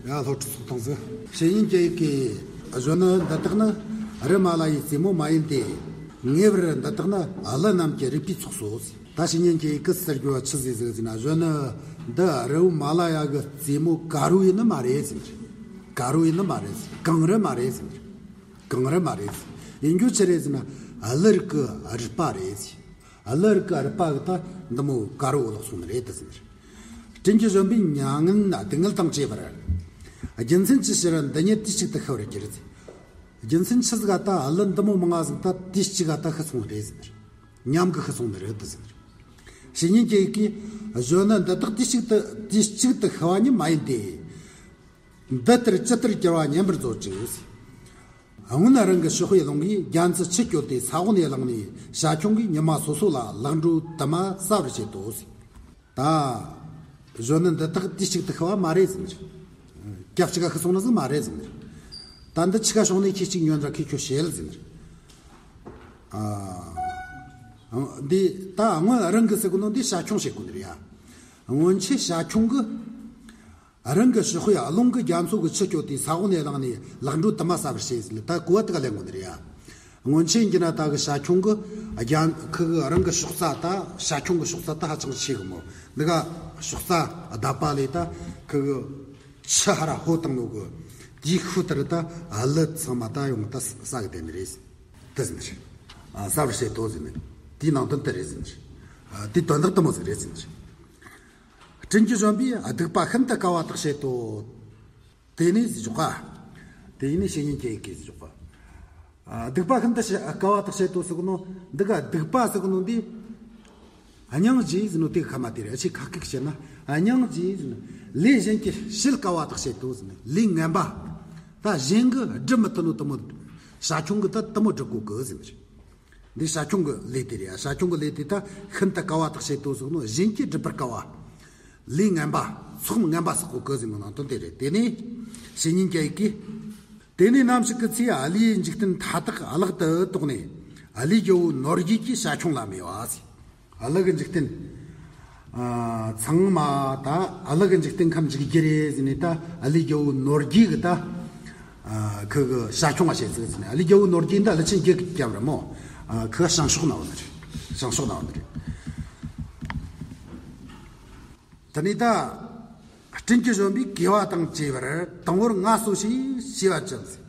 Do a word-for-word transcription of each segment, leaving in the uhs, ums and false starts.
ཡ། སློབ་ཕྲུག་ཚོ་ཐང་ཟིག་བཤེས་གཉེན་གྱི་ཡི་གེ། གཞོན་ནུ་འདི་དག་ནི་རི་མ་ལ་ཡི་རྩེ་མོ་མ་ཡིན་ཏེ། ངེས་པར་འདི་དག་ནི་ཀླུ་རྣམས་ཀྱི་རུས་པའི་ཚོགས་སོ། ད་བཤེས་གཉེན་གྱི་ཡི་གེ་ཟེར་རྒྱུ་བ་ཆི་ཟིག་ཟིག་ཟེར་ན། གཞོན་ནུ་འདི་རི་བོ་མ་ལ་ཡ་གི་རྩེ་མོ་དཀར་བོ་ཡིན་ནི་མ་རེད་ཟེར། དཀར་བོ་ཡིན་ནི་མ་རེད་ཟེར། གངས་རི་མ་རེད་ཟེར། གངས་རི་མ་རེད་ཟེར། ཡིན་རྒྱུ་ཆི་རེད་ཟེར་ན། ཀླུ་རིགས་ཀྱི་རུས་པ་རེད་ཟེར། ཀླུ་རིགས་ཀྱི་རུས་པ་གི་ད་འདི་མོ་དཀར་བོ་ལོག་སོང་ནི་རེད་ད་ཟེར། སྤྲིན་གྱི་བཞོན་པས་མྱ་ངན་སྡུག་བསྔལ་དང་བཅས་པར། རྒྱུ་མཚན་ཅི་ཕྱིར་འདི་ཉིད་དུས་གཅིག་ཏུ་ཤི་བར་འགྱུར་ཟེར། རྒྱུ་མཚན་ཆི་ཟིག་ག་ད་ཀླུ་འདི་མོ་མང་ང་ཟིག་ད་དུས་གཅིག་ག་ད་ཤི་སོང་རེད་ཟེར། མཉམ་གི་ཤི་སོང་ནི་རེད་ད་ཟེར། བཤེས་གཉེན་གྱི་ཡི་གེ། གཞོན་ནུ་འདི་དག་དུས་གཅིག་ཏུ་དུས་གཅིག་ཏུ་ཤི་བ་ཉིད་མ་ཡིན་ཏེ། འདི་ལྟར་ཇི་ལྟར་གྱུར་པ་ཉན་པར་མཛོད་ཅིག་སྔོན་རང་གི་གཤོག་པའི་རླུང་གིས་རྒྱ་མཚོའི་ཆུ་བསྐྱོད་དེ་ས་འོག་ནས་བླངས་ནས་བྱ་ཁྱུང་གིས་ཉི་མ་སོ་སོ་ལ་ལག་འགྲོ་དུ་མ་ཟ་བར་བྱེད་དོ། ད་གཞོན་ནུ་འདི་དག་དུས་གཅིག་ཏུ་ཤི་བ་མ་རེད་ཟེར། སྐབས་གཅིག་ག་ཤི་སོང་ནི་ཟིག་མ་རེད་ཟེར། ད་འདི་ཆི་ག་ཕྱོགས་ནས་ཁྱེད་གཅིག་ཉོན་ར་ཁྱེད་ཁྱོད་བཤད་ཟེར། ཨ། འདི་ད་སྔོན་རང་གི་ཟེར་གོ་ནོ་འདི་བྱ་ཁྱུང་བཤད་གོ་ནི་རེད་ཡ། སྔོན་ཆད་བྱ་ཁྱུང་གི་རང་གི་གཤོག་པའི་རླུང་གིས་རྒྱ་མཚོ་གི་ཆུ་བསྐྱོད་དེ་ས་འོག་ནས་བླངས་ནས་ལག་འགྲོ་དུ་མ་ཟ་བར་བྱེད་ཟེར་ལ། ད་གོ་བ་དེ་ག་ལེན་གོ་ནི་རེད་ཡ། སྔོན་ཆད་ཡིན་གྱི་ན་ད་གི་བྱ་ཁྱུང་གི་རྒྱ་ཁུ་གི་རང་གི་གཤོག་རྩ། ད་བྱ་ཁྱུང་གི་གཤོག་རྩ་ད་ཧ་ཅང་ཆེ་གི་མོ། འདི་ག་གཤོག་རྩ་བརྡབ་པ་ལས་ད་ཁུ་གི་ཆུ་ཧ་ར་ཧོ་བཏང་ནོ་གི་དེའི་ཤུལ་དེར་ད་ཀླུ་ཚང་མ་ད་ཡོང་ད་ཟ་གི་དེ་ནི་རེད། དེ་ཟེར་ནི་རེད། ཟ་བར་བྱེད་དོ་ཟེར་ནི། དེའི་ནང་དོན་དེ་རེད་ཟེར་ནི་རེད། དེའི་དོན་དག་དེ་མོ་ཟིག་རེད་ཟེར་ནི་རེད། སྤྲིན་གྱི་བཞོན་པས་སྡིག་པ་ཤིན་ཏུ་དཀའ་བ་དག་བྱེད་དོ། དེ་ནས་ཟེར་འཇོག་ག་དེ་ནས་བཤེས་གཉེན་གྱི་ཡི་གེ་ཟེར་འཇོག་ག་ཨ། སྡིག་པ་ཤིན་ཏུ་དཀའ་བ་དག་བྱེད་དོ་ཟེར་གོ་ནོ། འདི་ག་སྡིག་པ་ཟེར་གོ་ནོ་འདི། སྙིང་རྗེ་ཟེར་ནོ་དེ་གི་ཁ་མ་དེ་རེད། ཨ་ཆེ་ཁ་ཁུག་བྱས་ན་སྙིང་རྗེ་ཟེར་ནོ། ལས་གཞན་གྱི་བྱེད་དཀའ་བ་དག་བྱེད་དོ་ཟེར་ནོ། ལས་ངན་པ། ད་གཞན་གྱིས་སྒྲུབ་མི་ཐུབ་ནོ་དེ་མོ། བྱ་ཁྱུང་གིས་ད་དེ་མོ་སྒྲུབ་གོ་གི་ཟེར་ནི་རེད། འདི་བྱ་ཁྱུང་གི་ལས་དེ་རེད། བྱ་ཁྱུང་གི་ལས་དེ་ད་ཤིན་ཏུ་དཀའ་བ་དག་བྱེད་དོ་ཟེར་ནོ། གཞན་གྱིས་སྒྲུབ་པར་དཀའ་བ། ལས་ངན་པ། ཚོགས་ངན་པ་བསགས་གོ་གི་ཟེར་ནོ་ནང་དོན་དེ་རེད། དེ་ནས་བཤེས་གཉེན་གྱི་ཡི་གེ། དེ་ནས་ནམ་ཞིག་གི་ཚེ་ཀླུའི་འཇིག་རྟེན་མཐའ་དག་གླག་ཏུ་དོག་ནས། ཀླུའི་རྒྱལ་པོ་ནོར་རྒྱས་ཀྱིས་བྱ་ཁྱུང་ལ་སྨྲས་པ་ཟེར། ཀླུ་གི་འཇིག་རྟེན། ཨ། ཚང་མ་ད་ཀླུ་གི་འཇིག་རྟེན་ཁམས་འཇིག་རྒྱུ་རེད་ཟེར་ནས། ད་ཀླུའི་རྒྱལ་པོ་ནོར་རྒྱས་གིས་ད། ཨ། ཁུ་གི་བྱ་ཁྱུང་བ་བྱེད་ཟིག་ཟེར་ནས། ཀླུའི་རྒྱལ་པོ་ནོར་རྒྱས་འདི་ཀླུ་ཆེན་བརྒྱད་ཀྱི་རྒྱལ་པོ་རེད་མོ། ཨ། ཁུ་བྱང་ཕྱོགས་ན་བ་ནི་རེད། བྱང་ཕྱོགས་ན་བ་ནི་རེད། དེ་ནས་ད་སྤྲིན་གྱི་བཞོན་པས་དགེ་བ་དང་བཅས་པར་དང་པོར་ངལ་གསོ་ཞིག་བྱས་པ་ཅི་ཟེར།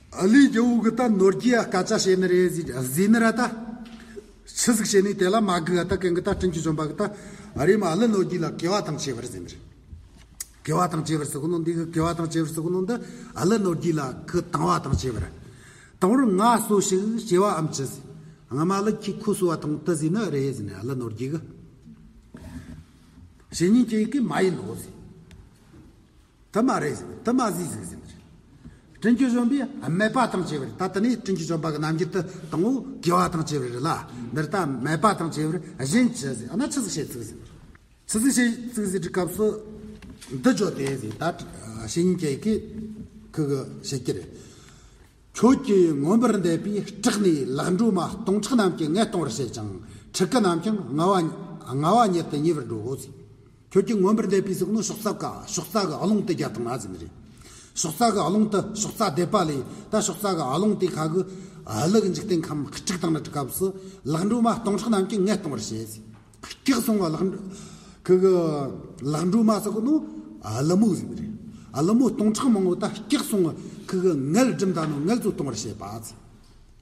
ཀླུའི་རྒྱལ་པོ་གིས་ད་ནོར་རྒྱས་ལ་སྐད་ཆ་བཤད་ནི་རེད་ཟེར་ཟེར་ནི་ར། ད་ཆི་ཟིག་བྱས་ནས་དེ་ལ་མ་སྒུག་ག་ད་གན་གི་ད་སྤྲིན་གྱི་བཞོན་པ་གིས་ད་རེམ་མ་ཀླུ་ནོར་རྒྱས་ལ་དགེ་བ་དང་བཅས་པར་ཟེར་ནི་རེད། དགེ་བ་དང་བཅས་པར་ཟེར་གོ་ནོ་འདི་གི་དགེ་བ་དང་བཅས་པར་ཟེར་གོ་ནོ་འདི་ཀླུ་ནོར་རྒྱས་ལ་ཁུ་དང་བ་དང་བཅས་པར། དང་པོར་ངལ་གསོ་ཞིག་བྱས་པའམ་ཅི་ཟེར། སྔ་མ་ལ་ཁྱོས་ཁུ་གསོ་བ་དང་དུ་ཟེར་ནི་རེད་ཟེར་ནས་ཀླུ་ནོར་རྒྱས་གིས། བཤེས་གཉེན་གྱི་ཡི་གེས་མ་ཡིན་ནོ་ཟེར། དེ་མ་རེད་ཟེར། དེ་མ་ཟིག་ཟིག་ཟེར་ནི་རེད། སྤྲིན་གྱི་བཞོན་པས་སྨད་པ་དང་བཅས་པར། ད་དེ་ནས་སྤྲིན་གྱི་བཞོན་པ་གི་རྣམ་འགྱུར་དེ་དང་པོ་དགེ་བ་དང་བཅས་པར་རེད་ལ། འདིར་ད་སྨད་པ་དང་བཅས་པར་གཞན་ཅི་ཟེར། ཨ་ན་ཆི་ཟིག་བྱེད་ཟིག་ཟེར་ནི་རེད། ཆི་ཟིག་བྱེད་ཟིག་ཟེར་དུས་སྐབས་སུ་འདི་བརྗོད་དེ་ཟེར། ད་བཤེས་གཉེན་གྱི་ཡི་གེས་ཁུ་གིས་བཤད་རྒྱུ་རེད། ཁྱོད་ཀྱིས་མངོན་པར་འདས་པའི་སྐྲག་ནས་ལག་འགྲོ་མ་སྟོང་ཕྲག་རྣམས་ཀྱིས་ངལ་གཏོང་བར་བྱེད་ཅིང་། ཕྲུ་གུ་རྣམས་ཀྱང་ངལ་བ་ངལ་བ་ཉིད་དུ་ཉེ་བར་འགྲོའོ་ཟེར། ཁྱོད་ཀྱིས་མངོན་པར་འདས་པའི་ཟེར་གོ་ནོ་གཤོག་རྩ་ག་གཤོག་རྩ་གི་རླུང་དེ་རྒྱབ་བཏང་ན་ཟེར་ནི་རེད། གཤོག་རྩ་གི་རླུང་དེ་གཤོག་རྩ་རྡེབ་པ་ལས་ད་གཤོག་རྩ་གི་རླུང་དེ་ཁ་གི་ཀླུ་གི་འཇིག་རྟེན་ཁམས་དཀྲུགས་བཏང་ནི་སྐབས་སུ་ལག་འགྲོ་མ་སྟོང་ཕྲག་རྣམས་ཀྱིས་ངལ་གཏོང་བར་བྱེད་ཟེར། སྐྲག་སོང་བ་ལག་འགྲོ་ཁུ་གི་ལག་འགྲོ་མ་ཟེར་གོ་ནོ་ཀླུ་མོ་ཟེར་ནི་རེད། ཀླུ་མོ་སྟོང་ཕྲག་མང་བོ་ད་སྐྲག་སོང་བ་ཁུ་གི་ངལ་སྒྲིམ་ད་ནོ་ངལ་གསོ་གཏོང་བར་བྱེད་པ་ཟེར།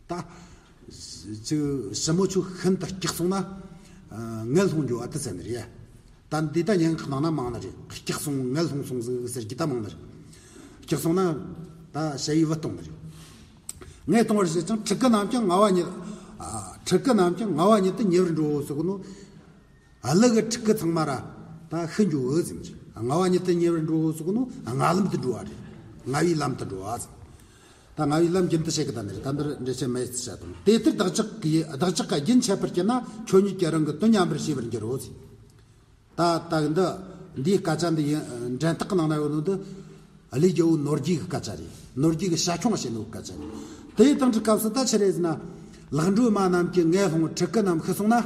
ད་ཅིག་ཞི་མོ་ཆུ་ཤིན་ཏུ་སྐྲག་སོང་ན་ངལ་ལྷུང་རྒྱུ་བ་དེ་ཟེར་ནི་རེད། ད་འདི་ད་སྙན་ངག་ནང་ན་མང་ནི་རེད། སྐྲག་སོང་ངལ་ལྷུང་སོང་ཟིག་ཟེར་རྒྱུ་ད་མང་ནི་རེད། སྐྲག་སོང་ན་ད་ཞ་ཡི་བུད་གཏོང་ནི་རེད། ངལ་གཏོང་བར་བྱེད་ཅིང་ཕྲུ་གུ་རྣམས་ཀྱང་ངལ་བ་ཉིད། ཨ། ཕྲུ་གུ་རྣམས་ཀྱང་ངལ་བ་ཉིད་དུ་ཉེ་བར་འགྲོའོ་ཟེར་གོ་ནོ། ཀླུ་གི་ཕྲུ་གུ་ཚང་མ་ར་ད་ཤི་འགྱོ་འོ་ཟེར་ནི་རེད། ངལ་བ་ཉིད་དུ་ཉེ་བར་འགྲོའོ་ཟེར་གོ་ནོ། ངལ་ལམ་དུ་འགྲོ་བ་རེད། ངལ་བའི་ལམ་དུ་འགྲོ་བ་ཟེར། ད་ངལ་བའི་ལམ་རྒྱུན་དུ་བྱེད་གི་ད་ནི་རེད། ད་འདིར་འགྲེལ་བཤད་མེད་ཟེར་བྱ་དང་། དེ་ལྟར་བདག་ཅག་གིས་བདག་ཅག་གི་རྒྱུན་ཆད་པར་གྱུར་ན་ཁྱོད་ཉིད་ཀྱིས་རང་གི་དོན་ཉམས་པར་བྱས་པར་འགྱུར་རོ་ཟེར། ད་ད་འདི་འདིའི་སྐད་ཆ་འདི་ཡིན། འགྲན་སྟེགས་ནང་ན་ཡོད་ནོ་འདི་ཀླུའི་རྒྱལ་པོ་ནོར་རྒྱས་ཀྱི་སྐད་ཆ་རེད། ནོར་རྒྱས་ཀྱིས་བྱ་ཁྱུང་བྱེད་ནོ་སྐད་ཆ་རེད། དེ་དང་འདྲི་སྐབས་སུ་ད་ཆི་རེད་ཟེར་ན། ལག་འགྲོ་མ་རྣམས་ཀྱིས་ངལ་ལྷུང་ཕྲུ་གུ་རྣམས་ཤི་སོང་ན།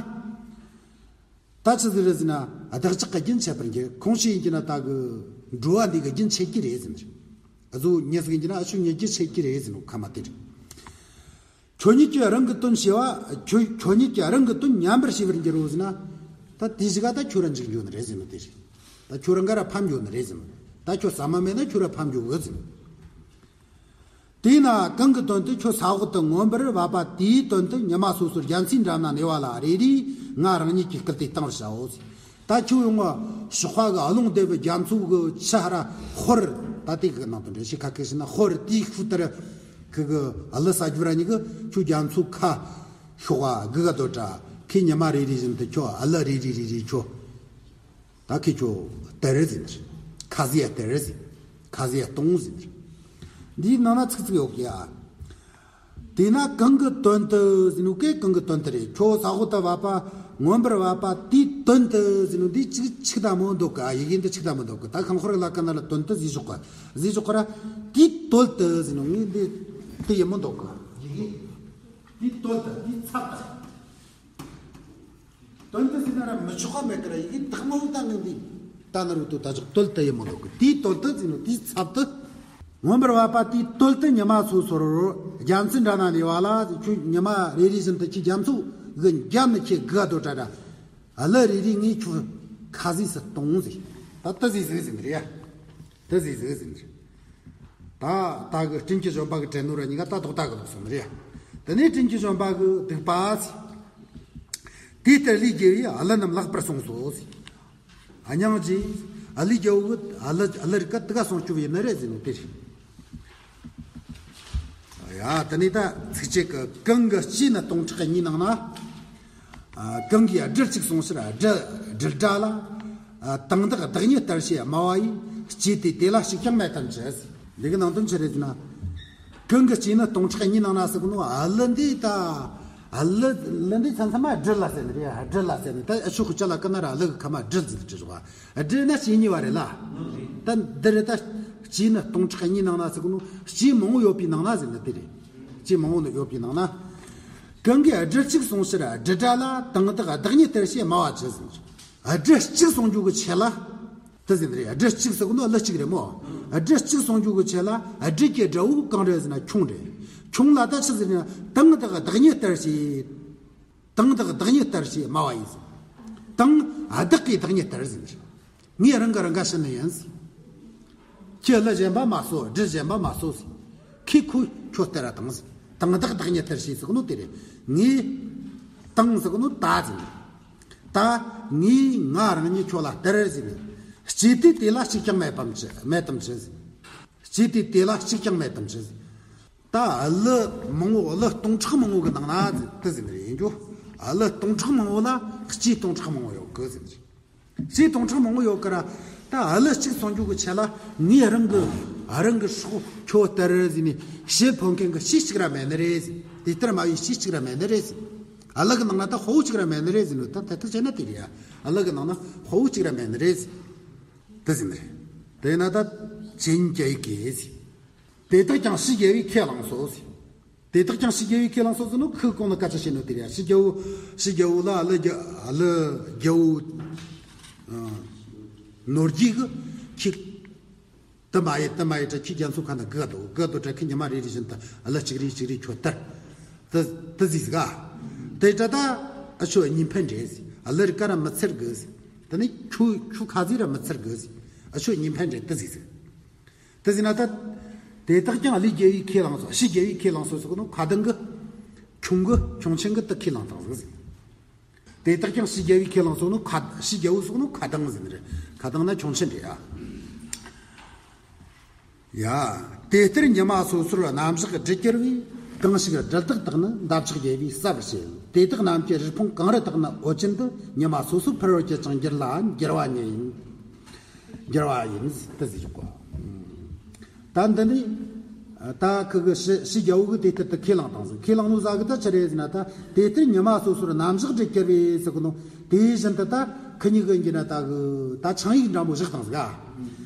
ད་ཆི་ཟིག་རེད་ཟེར་ན། བདག་ཅག་གི་རྒྱུན་ཆད་པར་འགྱུར། ཁོང་ཞིག་ཡིན་གྱི་ན་ད་གི་འགྲོ་བ་འདི་གི་རྒྱུན་ཆད་ཀྱི་རེད་ཟེར་ནི་རེད། གཟུགས་ཉེས་ཟིག་ཡིན་གྱི་ན་ཨ་ཆུ་ཉེས་ཀྱི་ཆད་ཀྱི་རེད་ཟེར་ནོ་ཁ་མ་དེ་རེད། ཁྱོད་ཉིད་ཀྱིས་རང་གི་དོན་བྱས་པ། ཁྱོད་ཁྱོད་ཉིད་ཀྱིས་རང་གི་དོན་ཉམས་པར་བྱས་པར་འགྱུར་རོ་ཟེར་ན། ད་དེ་ཞིག་ག་ད་ཁྱོད་རང་འཇིག་འགྱོ་ནི་རེད་ཟེར་ནོ་དེ་རེད། ད་ཁྱོད་རང་ག་ར་ཕམ་འགྱོ་ནི་རེད་ཟེར་ནོ། ད་ཁྱོད་ཟ་མ་མེད་ན་ཁྱོད་ར་ཕམ་འགྱོ་གི་ཟེར་ནོ། དེས་ན་གང་གི་དོན་དུ་ཁྱོད་ས་འོག་ཏུ་མངོན་པར་བབས་པ་དེའི་དོན་དུ་ཉི་མ་སོ་སོར་རྒྱ་མཚོའི་འགྲམ་ན་གནས་པ་ལ་རེ་རེས་ང་རང་ཉིད་ཀྱིས་བསྐུལ་ཏེ་བཏང་བར་བྱའོ། ད་ཁྱོད་ཡོང་བ་ཞོགས་པ་གི་རླུང་བདེ་བའི་རྒྱ་མཚོ་གི་ཆུ་ཧ་ར་ཧོར། ད་དེ་གི་ནང་དུ་འདྲེ་ཞིག་ཁ་ཁེ་ཞིག་ན་ཧོར་དེའི་ཤུལ་དེར་ཁི་གི་ཨ་ལི་ས་རྒྱུ་ར་ཉིད་གི་ཁྱོད་རྒྱ་མཚོ་ཁ་ཤོག་པ་གི་ག་དོ་དྲ་ཁི་ཉི་མ་རེ་རེ་བཞིན་དུ་ཁྱོད་ཨ་ལི་རེ་རེ་རེ་རེ་ཁྱོད། ད་ཁི་ཁྱོད་སྟེར་རེ་ཟིན། ཁ་ཟས་སྟེར་རེ་ཟིན། ཁ་ཟས་གཏོང་ཟིན། འདིའི་ནང་ན་ཚིག་ཚིག་ཡོད་གི་ཡ། དེས་ན་གང་གི་དོན་དུ་ཟིན་ནོ་གེ། གང་གི་དོན་དུ་རེད། ཁྱོད་ས་འོག་ཏུ་བབས་པ། མངོན་པར་བབས་པ་དེའི་དོན་དུ་ཟིན་ནོ། འདི་ཅིག་ཆིག་ད་མོ་འདུག་ག། ཡི་གེ་འདི་ཆིག་ད་མོ་འདུག་ག། ད་ཁང་ཧོར་ལ་ཀ་ན་ལ་དོན་དུ་ཟིན་ཞོག་ག། ཟིན་ཞོག་ག་ར། དེའི་དོན་དུ་ཟིན་ནོ། ངས་འདི་དེ་ཡི་མོ་འདུག་ག། ཡི་གེ་དེའི་དོན་དུ། དེའི་ཚབ་ཏུ། དོན་དུ་ཟེར་ན་ར་མི་ཆོག་པ་མེད་ཀི་ར། ཡི་གེ་དག་མ་བོ་ད་ངན་འདི་ད་ན་རུ་དུ་ད་ཅོག་དོལ་དུ་ཡི་མོ་འདུག་གི། དེའི་དོལ་དུ་ཟེར་ནོ་དེའི་ཚབ་ཏུ། མངོན་པར་བབས་པ་དེའི་དོལ་དུ་ཉི་མ་སོ་སོར་རྒྱ་མཚོའི་འགྲམ་ན་གནས་པ་ལ། ཁྱོད་ཉི་མ་རེ་རེ་བཞིན་དུ་ཁྱི་རྒྱ་མཚོ་གི་འགྲམ་ན་ཁྱི་གི་ག་དོ་དྲ་དྲ། ཨ་ལི་རེ་རེ་ངས་ཁྱོད་ཁ་ཟས་སུ་གཏོང་ཟེར། ད་ལྟ་ཟས་ཟིག་ཟིན་རེད་ཡ། དེ་ཟིག་ཟིག་ཟིན། ད་ད་གི་སྤྲིན་གྱི་བཞོན་པ་གི་དྲན་ནོ་ར་ཉི་ག་ད་དོག་ད་གི་ལོག་སོང་རེད། དེ་ནས་སྤྲིན་གྱི་བཞོན་པ་གི་སྡིག་པ་ཟིག། དེ་ལྟར་ལས་རྒྱལ་བས་ཨ་ལི་རྣམས་ལེགས་པར་གསུངས་སོ་ཟིག། ཨ་སྙིང་རྗེ། ཨ་ལི་རྒྱལ་བོ་གི་ཨ་ལི་ཨ་ལི་རི་ཀ་དི་ག་སོང་བཅུག་ཡིན་ནི་རེད་ཟེར་ནོ་དེ་རེད། ཡ་དེ་ནས་ད་ཚིགས་བཅད་གི། གང་གི་ལྕེ་ནི་སྟོང་ཕྲག་གཉིས་ནང་ན། ཨ། གང་གིས་སྦྲུལ་གཅིག་སོང་ཕྱིར་སྦྲུལ་སྦྲུལ་དགྲ་ལ། ཨ། དང་བདག་བདག་ཉིད་ལྟར་བྱེད་སྨྲ་བ་ཡིས། ལྕེ་དེས་དེ་ལ་གཅིག་ཀྱང་མེད་དམ་ཅི། འདི་གི་ནང་དོན་ཆི་རེད་ཟེར་ན། གང་གི་ལྕེ་ནི་སྟོང་ཕྲག་གཉིས་ནང་ན་ཟེར་གི་ནོ། ཨ་ལི་འདི་ད་ཨ་ལི་ལི་འདི་མཚན་མཚན་མ་སྦྲུལ་ལ་ཟེར་ནི་རེད། སྦྲུལ་ལ་ཟེར་ནི། ད་ཨ་ཆོ་ཁུ་ཅ་ལ་ཀ་ན་ར་ཨ་ལི་གི་ཁ་མ་སྦྲུལ་ཟེར་དུ་བྲིས་རོགས། སྦྲུལ་ན་ལྕེ་གཉིས་པ་རེད་ལ། ད་འདི་རེད། ད་ལྕེ་ནི་སྟོང་ཕྲག་གཉིས་ནང་ན་ཟེར་གི་ནོ། ལྕེ་མང་བོ་ཡོད་པའི་ནང་ན་ཟེར་ནི་དེ་རེད། ལྕེ་མང་བོ་ནི་ཡོད་པའི་ནང་ན། གང་གིས་སྦྲུལ་གཅིག་སོང་ཕྱིར་སྦྲུལ་དགྲ་ལ། དང་བདག་བདག་ཉིད་ལྟར་བྱེད་སྨྲ་བ་ཅི་ཟེར། སྦྲུལ་གཅིག་སོང་རྒྱུ་གི་ཆེད་ལ། དེ་ཟེར་ནི་རེད། སྦྲུལ་གཅིག་ཟེར་གི་ནོ་ཨ་ལི་གཅིག་རེད་མོ། སྦྲུལ་གཅིག་སོང་རྒྱུ་གི་ཆེད་ལ་སྦྲུལ་གྱི་དགྲ་བོ་གང་རེད་ཟེར་ན་ཁྱུང་རེད། ཁྱུང་ལ་ད་ཆི་ཟེར་ན། དང་བདག་བདག་ཉིད་ལྟར་བྱེད། དང་བདག་བདག་ཉིད་ལྟར་བྱེད་སྨྲ་བ་ཡིས། དང་བདག་གིས་བདག་ཉིད་ལྟར་ཟེར། ངས་རང་གི་རང་ག་བྱིན་ནི་ཡིན། ཁྱོས་ལི་གཞན་པ་མ་གསོ། སྦྲུལ་གཞན་པ་མ་གསོ་ཟེར། ཁོས་ཁོ་ཁྱོད་སྟེར་ར་དང་ཟེར། དང་བདག་བདག་ཉིད་ལྟར་བྱེད་ཟེར་གི་ནོ་དེ་རེད། ངས་དང་ཟེར་གི་ནོ་ད་ཟེར། ད་ངས་ང་རང་ཉིད་ཁྱོད་ལ་སྟེར་ཟེར་ནས། ལྕེ་དེས་དེ་ལ་གཅིག་ཀྱང་མེད་དམ་ཅི། མེད་དམ་ཅི་ཟེར། ལྕེ་དེས་དེ་ལ་གཅིག་ཀྱང་མེད་དམ་ཅི་ཟེར། ད་ཨ་ལི་མང་བོ། ཨ་ལི་སྟོང་ཕྲག་མང་བོ་གི་ནང་ན་དེ་ཟེར་ནི་རེད་ཡིན་རྒྱུ། ཨ་ལི་སྟོང་ཕྲག་མང་བོ་ལ་ལྕེ་སྟོང་ཕྲག་མང་བོ་ཡོད་གི་ཟེར་ནི་རེད། ལྕེ་སྟོང་ཕྲག་མང་བོ་ཡོད་གི་ར། ད་ཨ་ལི་གཅིག་སོང་རྒྱུ་གི་ཆེད་ལ་ངས་རང་གི་ཨ་རང་གི་སྲོག་ཁྱོད་སྟེར་ཟེར་ནས་ཕྱིར་ཕོན་མཁན་གི་ཕྱིས་གཅིག་ར་མེད་ནི་རེད་ཟེར། དེ་ལྟར་སྨྲ་བའི་ཕྱིས་གཅིག་ར་མེད་ནི་རེད་ཟེར། ཨ་ལི་གི་ནང་ན་ད་དཔའ་བོ་གཅིག་ར་མེད་ནི་རེད་ཟེར་ནོ། ད་དེ་ཐག་བཅད་ན་དེ་རེད་ཡ། ཨ་ལི་གི་ནང་ན་དཔའ་བོ་གཅིག་ར་མེད་ནི་རེད་ཟེར། དེ་ཟེར་ནི་རེད། དེ་ན་ད་ཇི་ལྟར་ཀྱང་ཕྱིས་རྒྱལ་བས་ཁས་བླངས་སོ་ཟེར། དེ་དག་ཀྱང་ཕྱིས་རྒྱལ་བས་ཁས་བླངས་སོ་ཟེར་ནོ། ཁོས་གོང་ན་སྐད་ཆ་བཤད་ནོ་དེ་རེད་ཡ། ཕྱིས་རྒྱལ་བོ། ཕྱིས་རྒྱལ་བོ་ལ་ཨ་ལི་རྒྱ་ཨ་ལི་རྒྱལ་བོ་ནོར་རྒྱས་གི་ཁྱི་དུ་མ་ཡེ་དུ་མ་ཡེ་དྲ་ཁྱི་རྒྱ་མཚོ་ཁ་ན་གི་ག་དོ་གི་ག་དོ་དྲ་ཁྱི་ཉི་མ་རེ་རེ་བཞིན་དུ་ཨ་ལི་གཅིག་རེ་གཅིག་རེ་ཁྱོད་ལྟར་དུ་དུ་ཟིག་ག། དེ་དྲ་ད་ཨ་ཆོ་གཉིས་ཕན་འདྲེས་ཟིག། ཨ་ལི་རི་ཀ་ར་མི་ཚེར་གི་ཟིག། དེ་ནི་ཁྱོད་ཁྱོད་ཁ་ཟིག་ར་མི་ཚེར་གི་ཟིག། ཨ་ཆོ་གཉིས་ཕན་འདྲེས་དུ་ཟིག་ཟིག། དེ་ཟེར་ན་ད། དེ་དག་ཀྱང་ཕྱིས་རྒྱལ་བས་ཁས་བླངས་སོ། ཕྱིས་རྒྱལ་བས་ཁས་བླངས་སོ་ཟེར་གོ་ནོ། ཁ་དང་གི། ཁྱུང་གི་ཁྱུང་ཆེན་གི་དུ་ཁས་བླངས་དང་ཟིག་ཟེར། དེ་དག་ཀྱང་ཕྱིས་རྒྱལ་བས་ཁས་བླངས་སོ་ནོ། ཁ་ཕྱིས་རྒྱལ་བོ་ཟེར་གོ་ནོ་ཁ་དང་ཟེར་ནི་རེད། ཁ་དང་ན་ཁྱུང་ཆེན་རེད་ཡ། ཡ། དེ་ལྟར་ཉི་མ་སོ་སོར་རྣམ་གཞག་སྒྲིལ་གྱུར་བས། གང་ཞིག་སྒྲིལ་དག་དག་ནི་འདབ་ཆགས་རྒྱས་པས་ཟབ་ཞེས། དེ་དག་རྣམས་ཀྱི་རིགས་ཕུང་གང་རུང་དག་ནི་འོད་ཅན་དུ་ཉི་མ་སོ་སོར་འཕུར་བར་བྱེད་ཅིང་འགྱུར་ལ་འགྱུར་བ་ཉིད་ཡིན། འགྱུར་བ་ཡིན་དུ་ཟེར་ཆོག་གོ། ད་འདི་ནི། ད་ཁི་གི་ཕྱིས་ཕྱིས་རྒྱལ་བོ་གི་དེ་ལྟར་དུ་ཁས་བླངས་དང་ཟེར། ཁས་བླངས་ནོ་ཟ་གི་ད་ཆི་རེད་ཟེར་ན། ད་དེ་ལྟར་ཉི་མ་སོ་སོར་རྣམ་གཞག་སྒྲིལ་གྱུར་བས་ཟེར་གི་ནོ། དེ་བཞིན་དུ་ད་ཁི་གཉིས་གི་འགྱུར་ན་ད་གི་ད་ཆིངས་ཡིག་འདྲ་མོ་བཞག་དང་ཟིག་ག།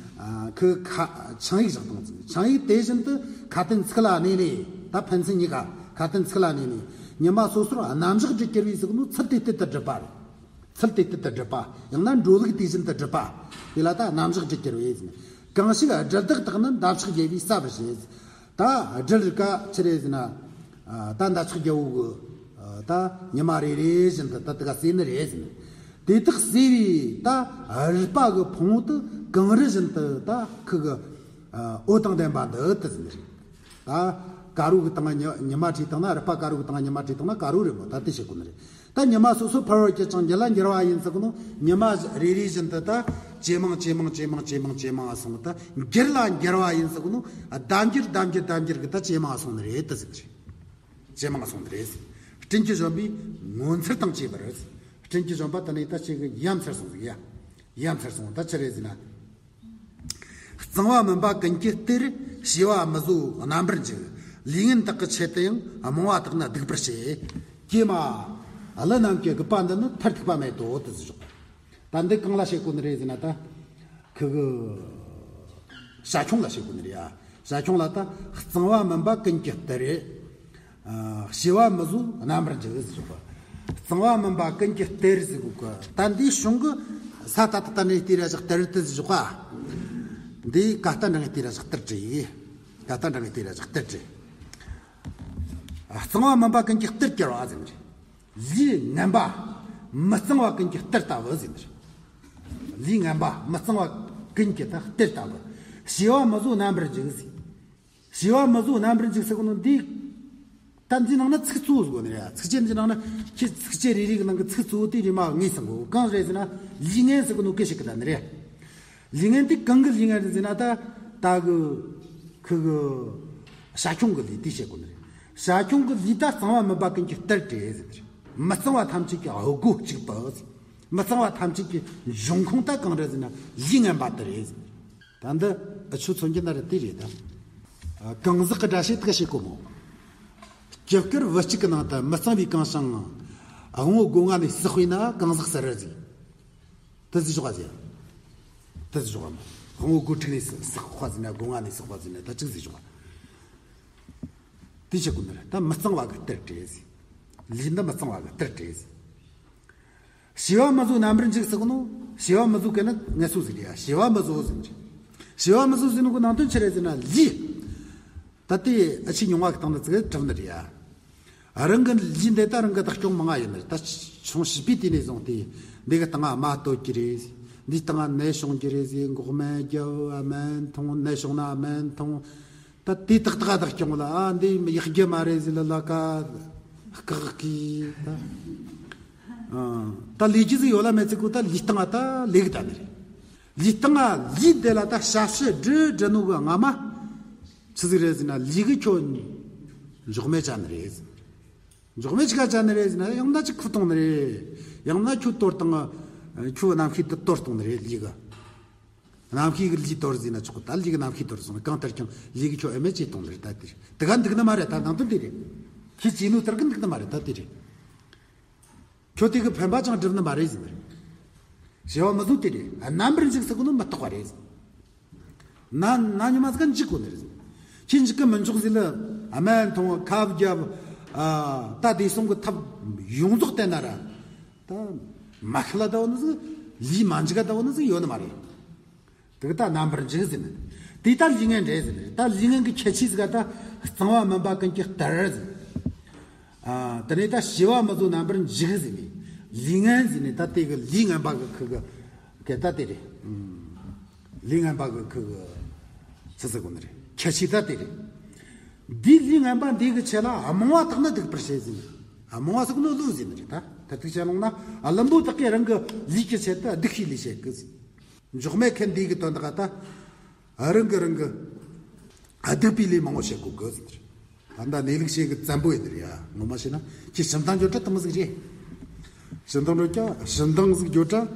ཁི་ཁ་ཆིངས་ཡིག་བཞག་དང་ཟིག། ཆིངས་ཡིག་དེ་བཞིན་དུ་ཁ་དན་ཚིག་ལ་གནས་ནས། ད་ཕན་ཚུན་གཉིས་ཀ་ཁ་དན་ཚིག་ལ་གནས་ནས། ཉི་མ་སོ་སོར་རྣམ་གཞག་སྒྲིལ་གྱུར་བས་ཟེར་གི་ནོ། ཚུལ་དེ་ལྟར་དུ་སྒྲུབ་པ་རེད། ཚུལ་དེ་ལྟར་དུ་སྒྲུབ་པ། ཡང་ན་འགྲོ་ལུགས་དེ་བཞིན་དུ་སྒྲུབ་པ། དེ་ལ་ད་རྣམ་གཞག་སྒྲིལ་གྱི་རེད་ཟེར། གང་ཞིག་སྒྲིལ་བདག་དག་ནི་འདབ་ཆགས་རྒྱལ་བའི་ས་བུད་བྱེད། ད་སྒྲིལ་ག་ཆི་རེད་ཟེར་ན། ད་འདབ་ཆགས་རྒྱལ་པོ་གི་ད་ཉི་མ་རེ་རེ་བཞིན་དུ་ད་དེ་ག་ཟོས་ནི་རེད་ཟེར། དེ་དག་ཟོས་པའི་ད་རུས་པ་གི་ཕུང་པོ་དེ་གངས་རི་བཞིན་དུ་ད་ཁུ་གི་འོད་དང་ལྡན་པ་འདི་དེ་ཟེར་ནི་རེད། ད་དཀར་པོ་གི་སྟེང་ང་ཉི་ཉི་མ་བྲིས་བཏང་ན། རུས་པ་དཀར་པོ་གི་སྟེང་ང་ཉི་མ་བྲིས་བཏང་ན་དཀར་པོ་རེད་མོ། ད་དེ་བྱེད་དགོས་ནི་རེད། ད་ཉི་མ་སོ་སོ་ཕར་བར་གྱུར་ཅིང་འགྱུར་ལ་འགྱུར་བ་ཡིན་ཟེར་གོ་ནོ། ཉི་མ་རེ་རེ་བཞིན་དུ་ད་ཇེ་མང་ཇེ་མང་ཇེ་མང་ཇེ་མང་ཇེ་མང་སོང་། ད་འགྱུར་ལ་འགྱུར་བ་ཡིན་ཟེར་གོ་ནོ། ལྡབ་འགྱུར་ལྡབ་འགྱུར་ལྡབ་འགྱུར་གྱི་ད་ཇེ་མང་སོང་ནི་རེད་དེ་ཟེར་ནི་རེད། ཇེ་མང་སོང་ནི་རེད། སྤྲིན་གྱི་བཞོན་པའི་ངོ་མཚར་དང་བཅས་པར། སྤྲིན་གྱི་བཞོན་པ་དེ་ནི་ད་ཅིག་གི་ཡ་མཚར་སོང་ཟིག་ཡ། ཡ་མཚར་སོང་། ད་ཆི་རེད་ཟེར་ན། གཙང་བ་མིན་པ་ཀུན་གྱི་གཏེར། བྱིས་པ་མི་བཟོད་རྣམ་པར་འཇིག། ལས་ངན་དག་གི་ཆེད་དུ་ཡང་། རྨོངས་པ་དག་ནི་སྡིག་པར་བྱེད། ཀྱེ་མ། ཀླུ་རྣམས་ཀྱི་རྒུད་པ་འདི་ནི་མཐར་ཐུག་པ་མེད་དོ་དེ་ཟེར་ཞོག། ད་འདི་གང་ལ་བྱེད་དགོས་ནི་རེད་ཟེར་ན། ད་ཁུ་གི་བྱ་ཁྱུང་ལ་བྱེད་དགོས་ནི་རེད་ཡ། བྱ་ཁྱུང་ལ་ད་གཙང་བ་མིན་པ་ཀུན་གྱི་གཏེར། ཨ། བྱིས་པ་མི་བཟོད་རྣམ་པར་འཇིག་ཟེར་ཞོག་པ། གཙང་བ་མིན་པ་ཀུན་གྱི་གཏེར་ཟེར་གོ་གི། ད་འདིའི་གཞུང་གི་ས་ད་ད་ད་ནས་བལྟས་ར་ཞག་གཏེར་དེ་ཟེར་ཞོག་པ། འདིའི་ཀ་ཏ་འདྲ་ངས་བལྟས་ར་ཞག་གཏེར་བྲིས་ཡིན། ཀ་ཏ་འདྲ་ངས་བལྟས་ར་ཞག་གཏེར་བྲིས། གཙང་བ་མིན་པ་ཀུན་གྱི་གཏེར་གྱུར་པ་ཟེར་ནི་རེད། ལས་ངན་པ། མི་གཙང་བ་ཀུན་གྱི་གཏེར་ལྟ་བུ་ཟེར་ནི་རེད། ལས་ངན་པ་མི་གཙང་བ་ཀུན་གྱི་ད་གཏེར་ལྟ་བུ། བྱིས་པ་མི་བཟོད་རྣམ་པར་འཇིག་ཟེར། བྱིས་པ་མི་བཟོད་རྣམ་པར་འཇིག་ཟེར་གོ་ནོ་འདི། ད་འདི་ནང་ན་ཚིག་གཙོ་བོ་ཟེར་གོ་ནི་རེད། ཚིགས་བཅད་འདི་ནང་ན་ཁྱེད་ཚིགས་བཅད་རེ་རེ་གི་ནང་གི་ཚིག་གཙོ་བོ་དེ་རེ་མ་ངེས་སམ་གོ། གང་རེད་ཟེར་ན། ལས་ངན་ཟེར་གོ་ནོ་སྐད་ཞིག་གི་ད་ནི་རེད། ལས་ངན་དེ་གང་གི་ལས་ངན་རེད་ཟེར་ན། ད་ད་གི་ཁུ་གི་བྱ་ཁྱུང་གི་ལས་དེ་བཤད་གོ་ནི་རེད། བྱ་ཁྱུང་གི་ལས་ད་གཙང་བ་མིན་པ་ཀུན་གྱི་གཏེར་རེད་ཟེར་ནི་རེད། མི་གཙང་བ་ཐམས་ཅད་ཀྱི་སྒོ་གཅིག་པ། མི་གཙང་བ་ཐམས་ཅད་ཀྱི་འབྱུང་ཁུངས་ད་གང་རེད་ཟེར་ན། ལས་ངན་པ་དེ་རེད་ཟེར་ནི་རེད། ད་འདི་ཨ་ཆོས་མཚོན་གྱི་ན་རེ་དེ་རེད་ད། ཨ། གང་ཟག་གི་སྒྲ་བཤད་དག་བྱེད་གོ་མོ། སྐྱེ་སྐར་བུ་གཅིག་གི་ནང་དུ་མི་གཙང་བའི་གང་ཞིང་། དབང་པོ་སྒོ་ལྔ་ནས་བསགས་པས་ན་གང་ཟག་ཟེར་ར་ཟིག། དེ་ཟིག་ཞོག་ག་ཟེར། དེ་ཟིག་ཞོག་ག་མོ། དབང་པོ་སྒོ་དྲུག་ནས་བསགས་པ་ཟིག་ན། སྒོ་ལྔ་ནས་བསགས་པ་ཟིག་ན། ད་གཅིག་ཟིག་ཞོག་ག། དེ་བྱེད་དགོས་ནི་རེད། ད་མི་གཙང་བ་གི་གཏེར་རེད་ཟིག། ལས་འདི་མི་གཙང་བ་གི་གཏེར་རེད་ཟིག། བྱིས་པ་མི་བཟོད་རྣམ་པར་འཇིག་ཟེར་གོ་ནོ། བྱིས་པ་མི་བཟོད་གན་ན་ངལ་གསོ་ཟིག་རེད་ཡ། བྱིས་པ་མི་བཟོད་ཟེར་ནི་རེད། བྱིས་པ་མི་བཟོད་ཟེར་ནི་གོ་ནང་དོན་ཆི་རེད་ཟེར་ན། ལས། ད་དེ་ཨ་ཆི་མྱོང་བ་གི་སྟེང་ན་ཙིག་གྲུབ་ནི་རེད་ཡ། རང་གི་ལས་འདི་ད་རང་གི་བདག་སྐྱོང་མང་ང་ཡོད་ནི་རེད། ད་ཆུང་བྱིས་པའི་དུས་ནས་བཟུང་སྟེ། འདི་གི་སྟེང་ང་རྨ་གཏོད་ཀྱི་རེད། འདིའི་སྟེང་ང་ནད་བྱུང་གི་རེད་ཟེར། འགོག་སྨན་རྒྱབ། སྨན་འཐུང་། ནད་བྱུང་ན་སྨན་འཐུང་། ད་དེ་ཏག་ཏག་བདག་སྐྱོང་ལ། ཨ། འདི་ཡག་རྒྱུ་མ་རེད་ཟེར་ལ་ལ་ཀ་བཀག་གི། ད་ཨ། ད་ལས་རྒྱུ་ཟིག་ཡོད་ལ་མེད་ཚིག་གོ། ད་ལས་སྟངས་ད་ལས་གི་ད་ནི་རེད། ལས་སྟངས་ལས་དེ་ལ་ད་ཞབས་ཕྱི་འབྲི་འབྲི་ནོ་གི་སྔ་མ་ཆི་ཟིག་རེད་ཟེར་ན། ལས་གི་ཁྱོད་འཇོག་མེད་བྱ་ནི་རེད། འཇོག་མེད་ཆི་ག་བྱ་ནི་རེད་ཟེར་ན། ཡང་ན་ཅིག་ཁུ་གཏོང་ནི་རེད། ཡང་ན་ཁྱོད་གཏོར་བཏང་། ཁྱོད་རྣམ་ཤེས་དེ་གཏོར་གཏོང་ནི་རེད། ལས་གི། རྣམ་ཤེས་ཀྱི་ལུས་གཏོར་ཟིན་ན་ཆོག་གི། ད་ལུས་ཀྱི་རྣམ་ཤེས་གཏོར་སོང་ན། གང་ལྟར་ཀྱང་ལུས་ཀྱི་ཁྱོད་ཨེ་མེད་ཅེས་གཏོང་ནི་རེད། ད་དེ་རེད། དེ་ག་འདུག་ནི་མ་རེད། ད་ནང་དོན་དེ་རེད། ཁྱེད་ཀྱིས་ནོ་ལྟར་གི་འདུག་ནི་མ་རེད། ད་དེ་རེད། ཁྱོད་དེ་གི་ཕན་པ་ཅང་སྒྲུབ་ནི་མ་རེད་ཟེར་ནི་རེད། བྱིས་པ་མི་བཟོད་དེ་རེད། རྣམ་པར་འཇིག་ཟེར་གོ་ནོ་མི་རྟག་པ་རེད་ཟེར། ན་ན་ཉི་མ་ཟིག་ག་འཇིག་གོ་ནི་རེད་ཟེར། ཁྱེད་འཇིག་གི་མི་འཇུག་ཟེར་ལ། སྨན་འཐུང་། ཁབ་བརྒྱབ། ཨ། ད་དེ་སོང་གི་ཐབས་ཡོངས་རྫོགས་བསྟེན་ན་ར། ད་མ་ཤི་ལ་ད་བོ་ནི་ཟིག། ལུས་མ་འཇིག་ག་ད་བོ་ནི་ཟིག་ཡོད་ནི་མ་རེད། དེ་གི་ད་རྣམ་པར་འཇིག་ཟེར་ནི། དེ་ད་ལུས་ངན་རེད་ཟེར་ནི། ད་ལུས་ངན་གི་ཁྱད་ཆོས་ཟིག་ག་ད་གཙང་བ་མིན་པ་ཀུན་གྱི་གཏེར་ཟེར། ཨ། དེ་ནས་ད་བྱིས་པ་མི་བཟོད་རྣམ་པར་འཇིག་ཟེར་ནི། ལུས་ངན་ཟེར་ནི་ད་དེ་གི་ལུས་ངན་པ་གི་ཁུ་གི་གི་ད་དེ་རེད། ཨུམ། ལུས་ངན་པ་གི་ཁུ་གི་ཆི་ཟེར་གོ་ནི་རེད། ཁྱད་ཆོས་ད་དེ་རེད། འདིའི་ལུས་ངན་པ་འདི་གི་ཆེད་ལ་རྨོངས་པ་དག་ནི་སྡིག་པར་བྱེད་ཟེར་ནི། རྨོངས་པ་ཟེར་གོ་ནོ་བླུན་ཟེར་ནི་རེད། ད་ད་ཐུག་བྱས་ལོང་ན། ཨ། བླུན་པོ་དག་གིས་རང་གི་ལུས་ཀྱི་ཆེད་དུ་སྡིག་པའི་ལས་བྱེད་གི་ཟེར། འཇོག་མེད་མཁན་འདི་གི་དོན་དག་ད། རང་གི་རང་གི་སྡིག་པའི་ལས་མང་པོ་བྱེད་དགོས་གི་ཟེར། ད་ལྟ་གནས་ལུགས་ཤེས་གི་བཙན་པོ་ཡིན་ནི་རེད་ཡ། ངོ་མ་བྱས་ན་ཁྱེད་ཞིང་ཐང་འགྱོ་དྲ་དེ་མོ་ཟིག་རེད། ཞིང་ཐང་འགྲོ་ཀྱ་ཞིང་ཐང་ཟིག་འགྱོ་དྲ།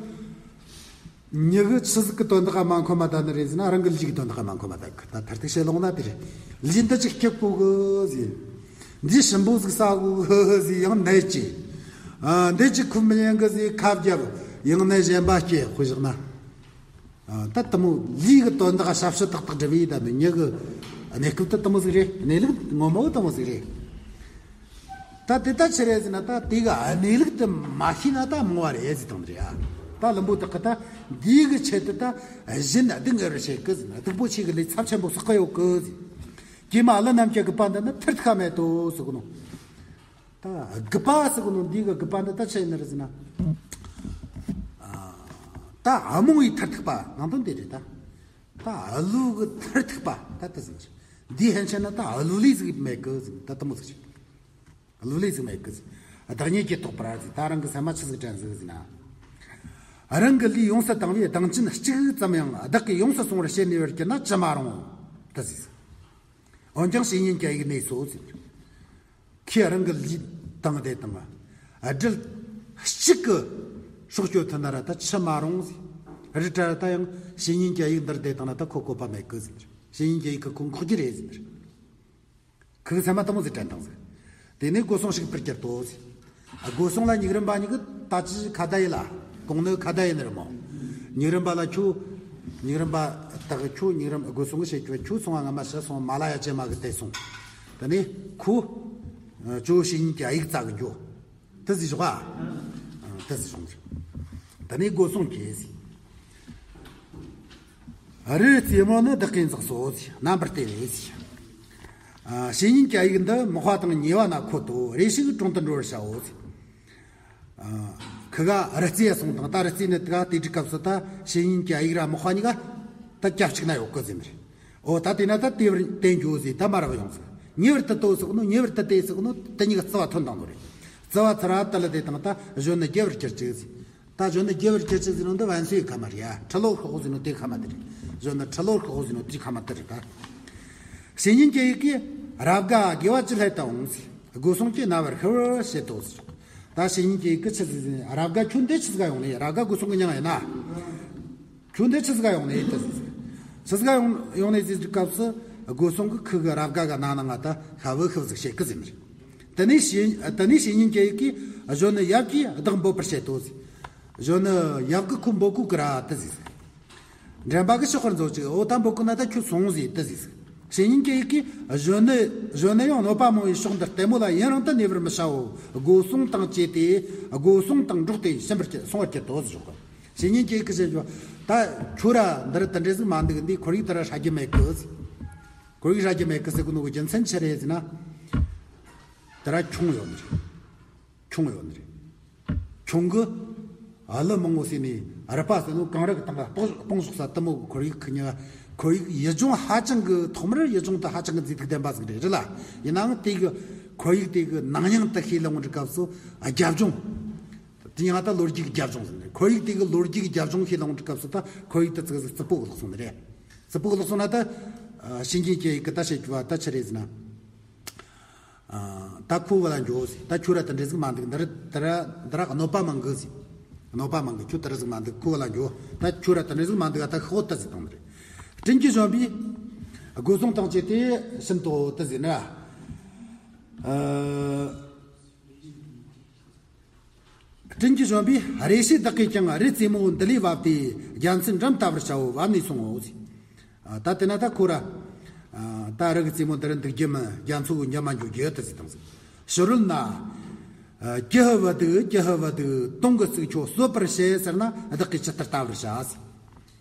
མྱི་གི་ཆི་ཟིག་གི་དོན་དག་མ་མཁོ་མ་ད་ནི་རེད་ཟེར་ན། རང་གི་ལུས་ཀྱི་དོན་དག་མ་མཁོ་མ་ད་གི། ད་མཐར་ཐུག་བཤད་ལོང་ན་དེ་རེད། ལུས་འདི་ཅིག་སྐྱོབ་དགོས་གི་ཟེར། འདི་ཞིམ་པོ་ཟིག་ཟ་དགོས་གི་ཟེར། ཡང་ནད་ཅི། ཨ། འདི་ཅིག་ཁུམ་མི་ཉན་གི་ཟེར། ཁབ་བརྒྱབ། ཡང་ནད་གཞན་པ་སྐྱེ། དཔེ་བཞག་ན། ཨ། ད་དེ་མོ་ལུས་ཀྱི་དོན་དག་ཞབས་ཕྱི་ཏག་ཏག་སྒྲུབ་ཡི་ད་མི་མྱི་གི་གནས་སྐབས་ད་དེ་མོ་ཟིག་རེད། གནས་ལུགས་ངོ་མ་བོ་དེ་མོ་ཟིག་རེད། ད་ ད་དེ་ལྟར་ཆི་རེད་ཟེར་ན། ད་དེ་གི་གནས་ལུགས་དེ་མ་ཤེས་ན་ད་རྨོངས་པ་རེད་ཟེར་དང་རེད་ཨ། ད་བླུན་པོ་དག་གིས་ད་འདི་གི་ཆེད་དུ་ད་གཞན་སྡུག་བསྔལ་བར་བྱེད་གི་ཟེར་ན། སྡུག་པོ་ཆེ་གི་ལས་ཚབས་ཆེན་པོ་བསགས་གི་ཡོད་གི་ཟེར། ཀྱེ་མ་ཀླུ་རྣམས་ཀྱི་རྒུད་པ་འདི་ནི་མཐར་ཐུག་པ་མེད་དོ་ཟེར་གོ་ནོ། ད་རྒུད་པ་ཟེར་གོ་ནོ་འདི་གི་རྒུད་པ་འདི་ད་ཆི་ཡིན་ནི་རེད་ཟེར་ན། ད་རྨོངས་པའི་མཐར་ཐུག་པ་ནང་དོན་དེ་རེད་ད། ད་བློ་གི་མཐར་ཐུག་པ་ད་དེ་ཟེར་ནི་རེད། འདི་ཧན་ཆེ་ན་ད་བློ་ལས་ཟིག་མེད་གི་ཟེར། ད་དེ་མོ་ཟིག་རེད། བློ་ལས་ཟིག་མེད་གི་ཟེར། བདག་ཉིད་ཀྱིས་རྟོགས་པར་ཟེར། ད་རང་གི་སེམས་མ་ཆི་ཟིག་དྲན་ཟིག་ཟེར་ན། རང་གི་ལུས་ཡོངས་སུ་བཏང་བས་གདེངས་ཅན་གཅིག་ཙམ་ཡང་བདག་གིས་ཡོངས་སུ་སྲུང་བར་བྱེད་ནུས་པར་གྱུར་ན་ཅི་མ་རུང་། དེ་ཟེར། འོན་ཀྱང་བཤེས་གཉེན་གྱི་ཡིག་གནས་སོ་ཟེར། ཁོས་རང་གི་ལུས་བཏང་སྟེ་དང་། དགྲ་གཅིག་གི་སྲོག་གཅོད་ཐུབ་ན་ར་ད་ཅི་མ་རུང་ཟེར། རི་བྲག་ད་ཡང་བཤེས་གཉེན་གྱི་ཡིག་འདིར་བསྡད་བཏང་ན་ད་ཁོ་བཀོད་པ་མེད་གི་ཟེར། བཤེས་གཉེན་གྱི་ཡིག་གིས་ཁོ་འགོག་རྒྱུ་རེད་ཟེར། ཁོ་གི་སེམས་མ་དེ་མོ་ཟིག་དྲན་བཏང་ཟིག། དེ་ནས་སྒོ་སྲུང་ཞིག་པར་གྱུར་ཏོ་ཟེར། སྒོ་སྲུང་ལ་ཉུག་རུམ་པ་གཉིས་ཀྱིས་ད་ཅི་ཁ་བརྡ་ཡིན་ལ། གོང་ནི་ཁ་བརྡ་ཡིན་ནི་རེད་མོ། ཉུག་རུམ་པ་ལ་ཁྱོད། ཉུག་རུམ་པ་དག་ཁྱོད་ཉུག་རུམ་སྒོ་སྲུང་གིས་བཤད་རྒྱུ་བ། ཁྱོད་སོང་བ་ང་མ་ཤི་སོང་། མ་ལ་ཡ་ཅན་མ་གི་དེ་སོང་། དེ་ནས་ཁོ། ཨ། ཇོ་བཤེས་གཉེན་གྱི་ཡིག་བཙལ་གི་འགྱོ། དེ་ཟིག་ཞོག་ཨ། དེ་ཟིག་ཞོག་ཟེར། དེ་ནས་སྒོ་སྲུང་གིས་ཟེར། རི་རྩེ་མོ་ནི་བདག་གིས་འཛེགས་སོ་ཟེར། རྣམ་པར་བལྟས་པས་ཟེར། ཨ། བཤེས་གཉེན་གྱི་ཡིག་འདི་མག་པ་དང་ཉེ་བ་ན་འཁོད་དོ། རེ་ཞིག་དྲུང་དུ་འགྲོ་བར་བྱའོ་ཟེར། ཨ། ཁི་ག་རི་རྩེ་སོང་དང་། ད་རི་རྩེ་ནི་ད་ག་དེ་དུས་སྐབས་སུ་ད་བཤེས་གཉེན་གྱི་ཡིག་ར་མག་པ་གཉིས་ཀ་ད་རྒྱབ་གཅིག་ན་ཡོད་གི་ཟེར་ནི་རེད། འོ་ད་དེ་ན་ད་དེ་བར་བསྟན་རྒྱུ་ཟེར། ད་མར་བ་ཡོང་ཟེར། ཉེ་བར་དུ་ལྟོས་ཟེར་གོ་ནོ། ཉེ་བར་དུ་བལྟས་ཟེར་གོ་ནོ། དེ་གཉིས་ཀ་རྩི་བ་ཐོན་བཏང་ནོ་རེད། རྩི་བ་ཚུར་ར་བལྟས་ལ་དེ་དང་། ད་གཞོན་ནུ་རྒྱལ་བར་གྱུར་ཅིག་ཟེར། ད་གཞོན་ནུ་རྒྱལ་བར་གྱུར་ཅིག་ཟེར་ནོ་འདི་བན་སོའི་ཁ་མ་རེད་ཡ། ཁྲི་ལོར་ཤོག་ཟེར་ནོ་དེ་ཁ་མ་དེ་རེད། གཞོན་ནུ་ཁྲི་ལོར་ཤོག་ཟེར་ནོ་དེ་ཁ་མ་དེ་རེད་ད། བཤེས་གཉེན་གྱི་ཡིག་གིས། རབ་དགའ་དགེ་བ་ཅི་སླད་དུ་འོང་ཟེར། སྒོ་སྲུང་གིས་རྣ་བར་ཤོར་བར་བྱེད་དོ་ཟེར། ད་བཤེས་གཉེན་གྱི་ཡིག་གིས་ཆི་ཟིག་ཟེར། རབ་དགའ་ཁྱོད་འདི་ཆི་ཟིག་ག་ཡོང་ནི། རབ་དགའ་སྒོ་སྲུང་གི་མྱིང་ཡིན་ན། ཁྱོད་འདི་ཆི་ཟིག་ག་ཡོང་ནི་དེ་ཟིག་ཟེར། ཆི་ཟིག་ག་ཡོང་ཡོང་ནི་ཟེར་དུས་སྐབས་སུ། སྒོ་སྲུང་གིས་ཁི་གི་རབ་དགའ་གི་རྣ་ནང་ང་ད་ཤབ་ཤུབ་ཟིག་བྱེད་གི་ཟེར་ནི་རེད། དེ་ནས་བཤེས་དེ་ནས་བཤེས་གཉེན་གྱི་ཡིག་གིས་གཞོན་ནུ་ཡབ་ཀྱིས་བདག་འབོད་པར་བྱེད་དོ་ཟེར། གཞོན་ནུ་ཡབ་ཀྱིས་ཁོ་འབོད་གོ་གི་ར་དེ་ཟིག་ཟེར། འདྲེན་པ་གིས་ཕྱག་པར་མཛོད་ཅིག། འོ་ད་འབོད་གོ་ན་ད་ཁྱོད་སོང་ཟེར་དེ་ཟིག་ཟེར། བཤེས་གཉེན་གྱི་ཡིག་གིས་གཞོན་ནུ་གཞོན་ནུ་ཡང་གནོད་པ་མང་བའི་ཕྱོགས་འདི་ལྟད་མོ་ལ་ཡུན་རིང་དུ་གནས་པར་མི་བྱའོ། སྒོ་སྲུང་དང་བཅས་ཏེ། སྒོ་སྲུང་དང་འགྲོགས་ཏེ་ཕྱིན་པར་གྱི་སོང་བར་གྱུར་ཏོ་ཟེར་ཞོག། བཤེས་གཉེན་གྱི་ཡིག་གིས་བཤད་རྒྱུ་བ། ད་ཁྱོད་ར་འདི་ར་དེ་འདྲ་ཟིག་མ་འདུག། འདི་ཁོར་ཡུག་དེ་ར་ཧྲ་རྒྱུ་མེད་གི་ཟེར། ཁོར་ཡུག་ཧྲ་རྒྱུ་མེད་གི་ཟེར་གོ་ནོ་གི་རྒྱུ་མཚན་ཆི་རེད་ཟེར་ན། དེ་ར་ཁྱུང་ཡོད་ནི་རེད། ཁྱུང་ཡོད་ནི་རེད། ཁྱུང་གིས་ཨ་ལུ་མང་བོ་བསད་ནས་རུས་པ་བསད་ནོ་གངས་རི་གི་སྟེང་ལ་སྤུངས་སྤུངས་བཞག་ས་དེ་མོ་གི་ཁོར་ཡུག་གི་ཉེ་བ། ཁོར་ཡུག་ཡུལ་ལྗོངས་ཧ་ཅང་གི་ཐོག་མར་ཡུལ་ལྗོངས་དེ་ཧ་ཅང་གི་མཛེས་སྡུག་ལྡན་པ་ཟིག་རེད་རེད་ལ། ཡིན་ནའང་དེ་གི་ཁོར་ཡུག་དེ་གི་ནང་མྱིང་དེ་ཤེས་ལོང་དུས་སྐབས་སུ་རྒྱབ་ལྗོངས། དེ་ཡང་ད་ལོ་རྒྱུས་ཀྱི་རྒྱབ་ལྗོངས་ཟེར་ནས། ཁོར་ཡུག་དེ་གི་ལོ་རྒྱུས་ཀྱི་རྒྱབ་ལྗོངས་ཤེས་ལོང་དུས་སྐབས་སུ་ད་ཁོར་ཡུག་དེ་ཙི་ཙི་རྩུབ་པོ་གི་ལོག་སོང་ནི་རེད། རྩུབ་པོ་གི་ལོག་སོང་ན་ད་བཤེས་གཉེན་གྱི་ཡིག་གིས་ད་བཤད་རྒྱུ་བ་ད་ཆི་རེད་ཟེར་ན། ཨ། ད་ཁོ་བུད་ལ་འགྱོ་ཟེར། ད་ཁྱོད་ར་དེ་འདྲ་ཟིག་མ་འདུག། འདི་ར་དེ་ར་འདི་ར་གནོད་པ་མང་གི་ཟེར། གནོད་པ་མང་གི། ཁྱོད་དེ་ར་ཟིག་མ་འདུག། ཁོ་བུད་ལ་འགྱོ། ད་ཁྱོད་ར་དེ་འདྲ་ཟིག་མ་འདུག། ད་ཤོག་དེ་ཟེར་བཏང་ནི་རེད། སྤྲིན་གྱི་བཞོན་པས་སྒོ་སྲུང་དང་བཅས་ཏེ་ཕྱིན་ཏོ་དེ་ཟེར་ན། ཨ། སྤྲིན་གྱི་བཞོན་པས་རེ་ཞིག་བདག་གིས་ཀྱང་རི་རྩེ་མོ་འདི་ལས་བབས་ཏེ་རྒྱ་མཚོའི་འགྲམ་བལྟ་བར་བྱའོ། བབས་ནས་སོང་ངོ་ཟེར། ཨ། ད་དེ་ན་ད་ཁོ་ར། ཨ། ད་རི་གི་རྩེ་མོ་འདི་རུ་འདུག་རྒྱུ་མིན། རྒྱ་མཚོ་གི་འགྲམ་མ་འགྱོ་རྒྱུ་དེ་ཟེར་བཏང་ཟིག། ཕྱི་རོལ་ན། ཨ། ཀྱེ་ཧུད་བུ་སྡུག། ཀྱེ་ཧུད་བུ་སྡུག། དུང་གི་རྩིག་ཁྱོད་གསོད་པར་བྱེད་ཟེར་ན། བདག་གིས་ཇི་ལྟར་བལྟ་བར་བྱ་ཟེར།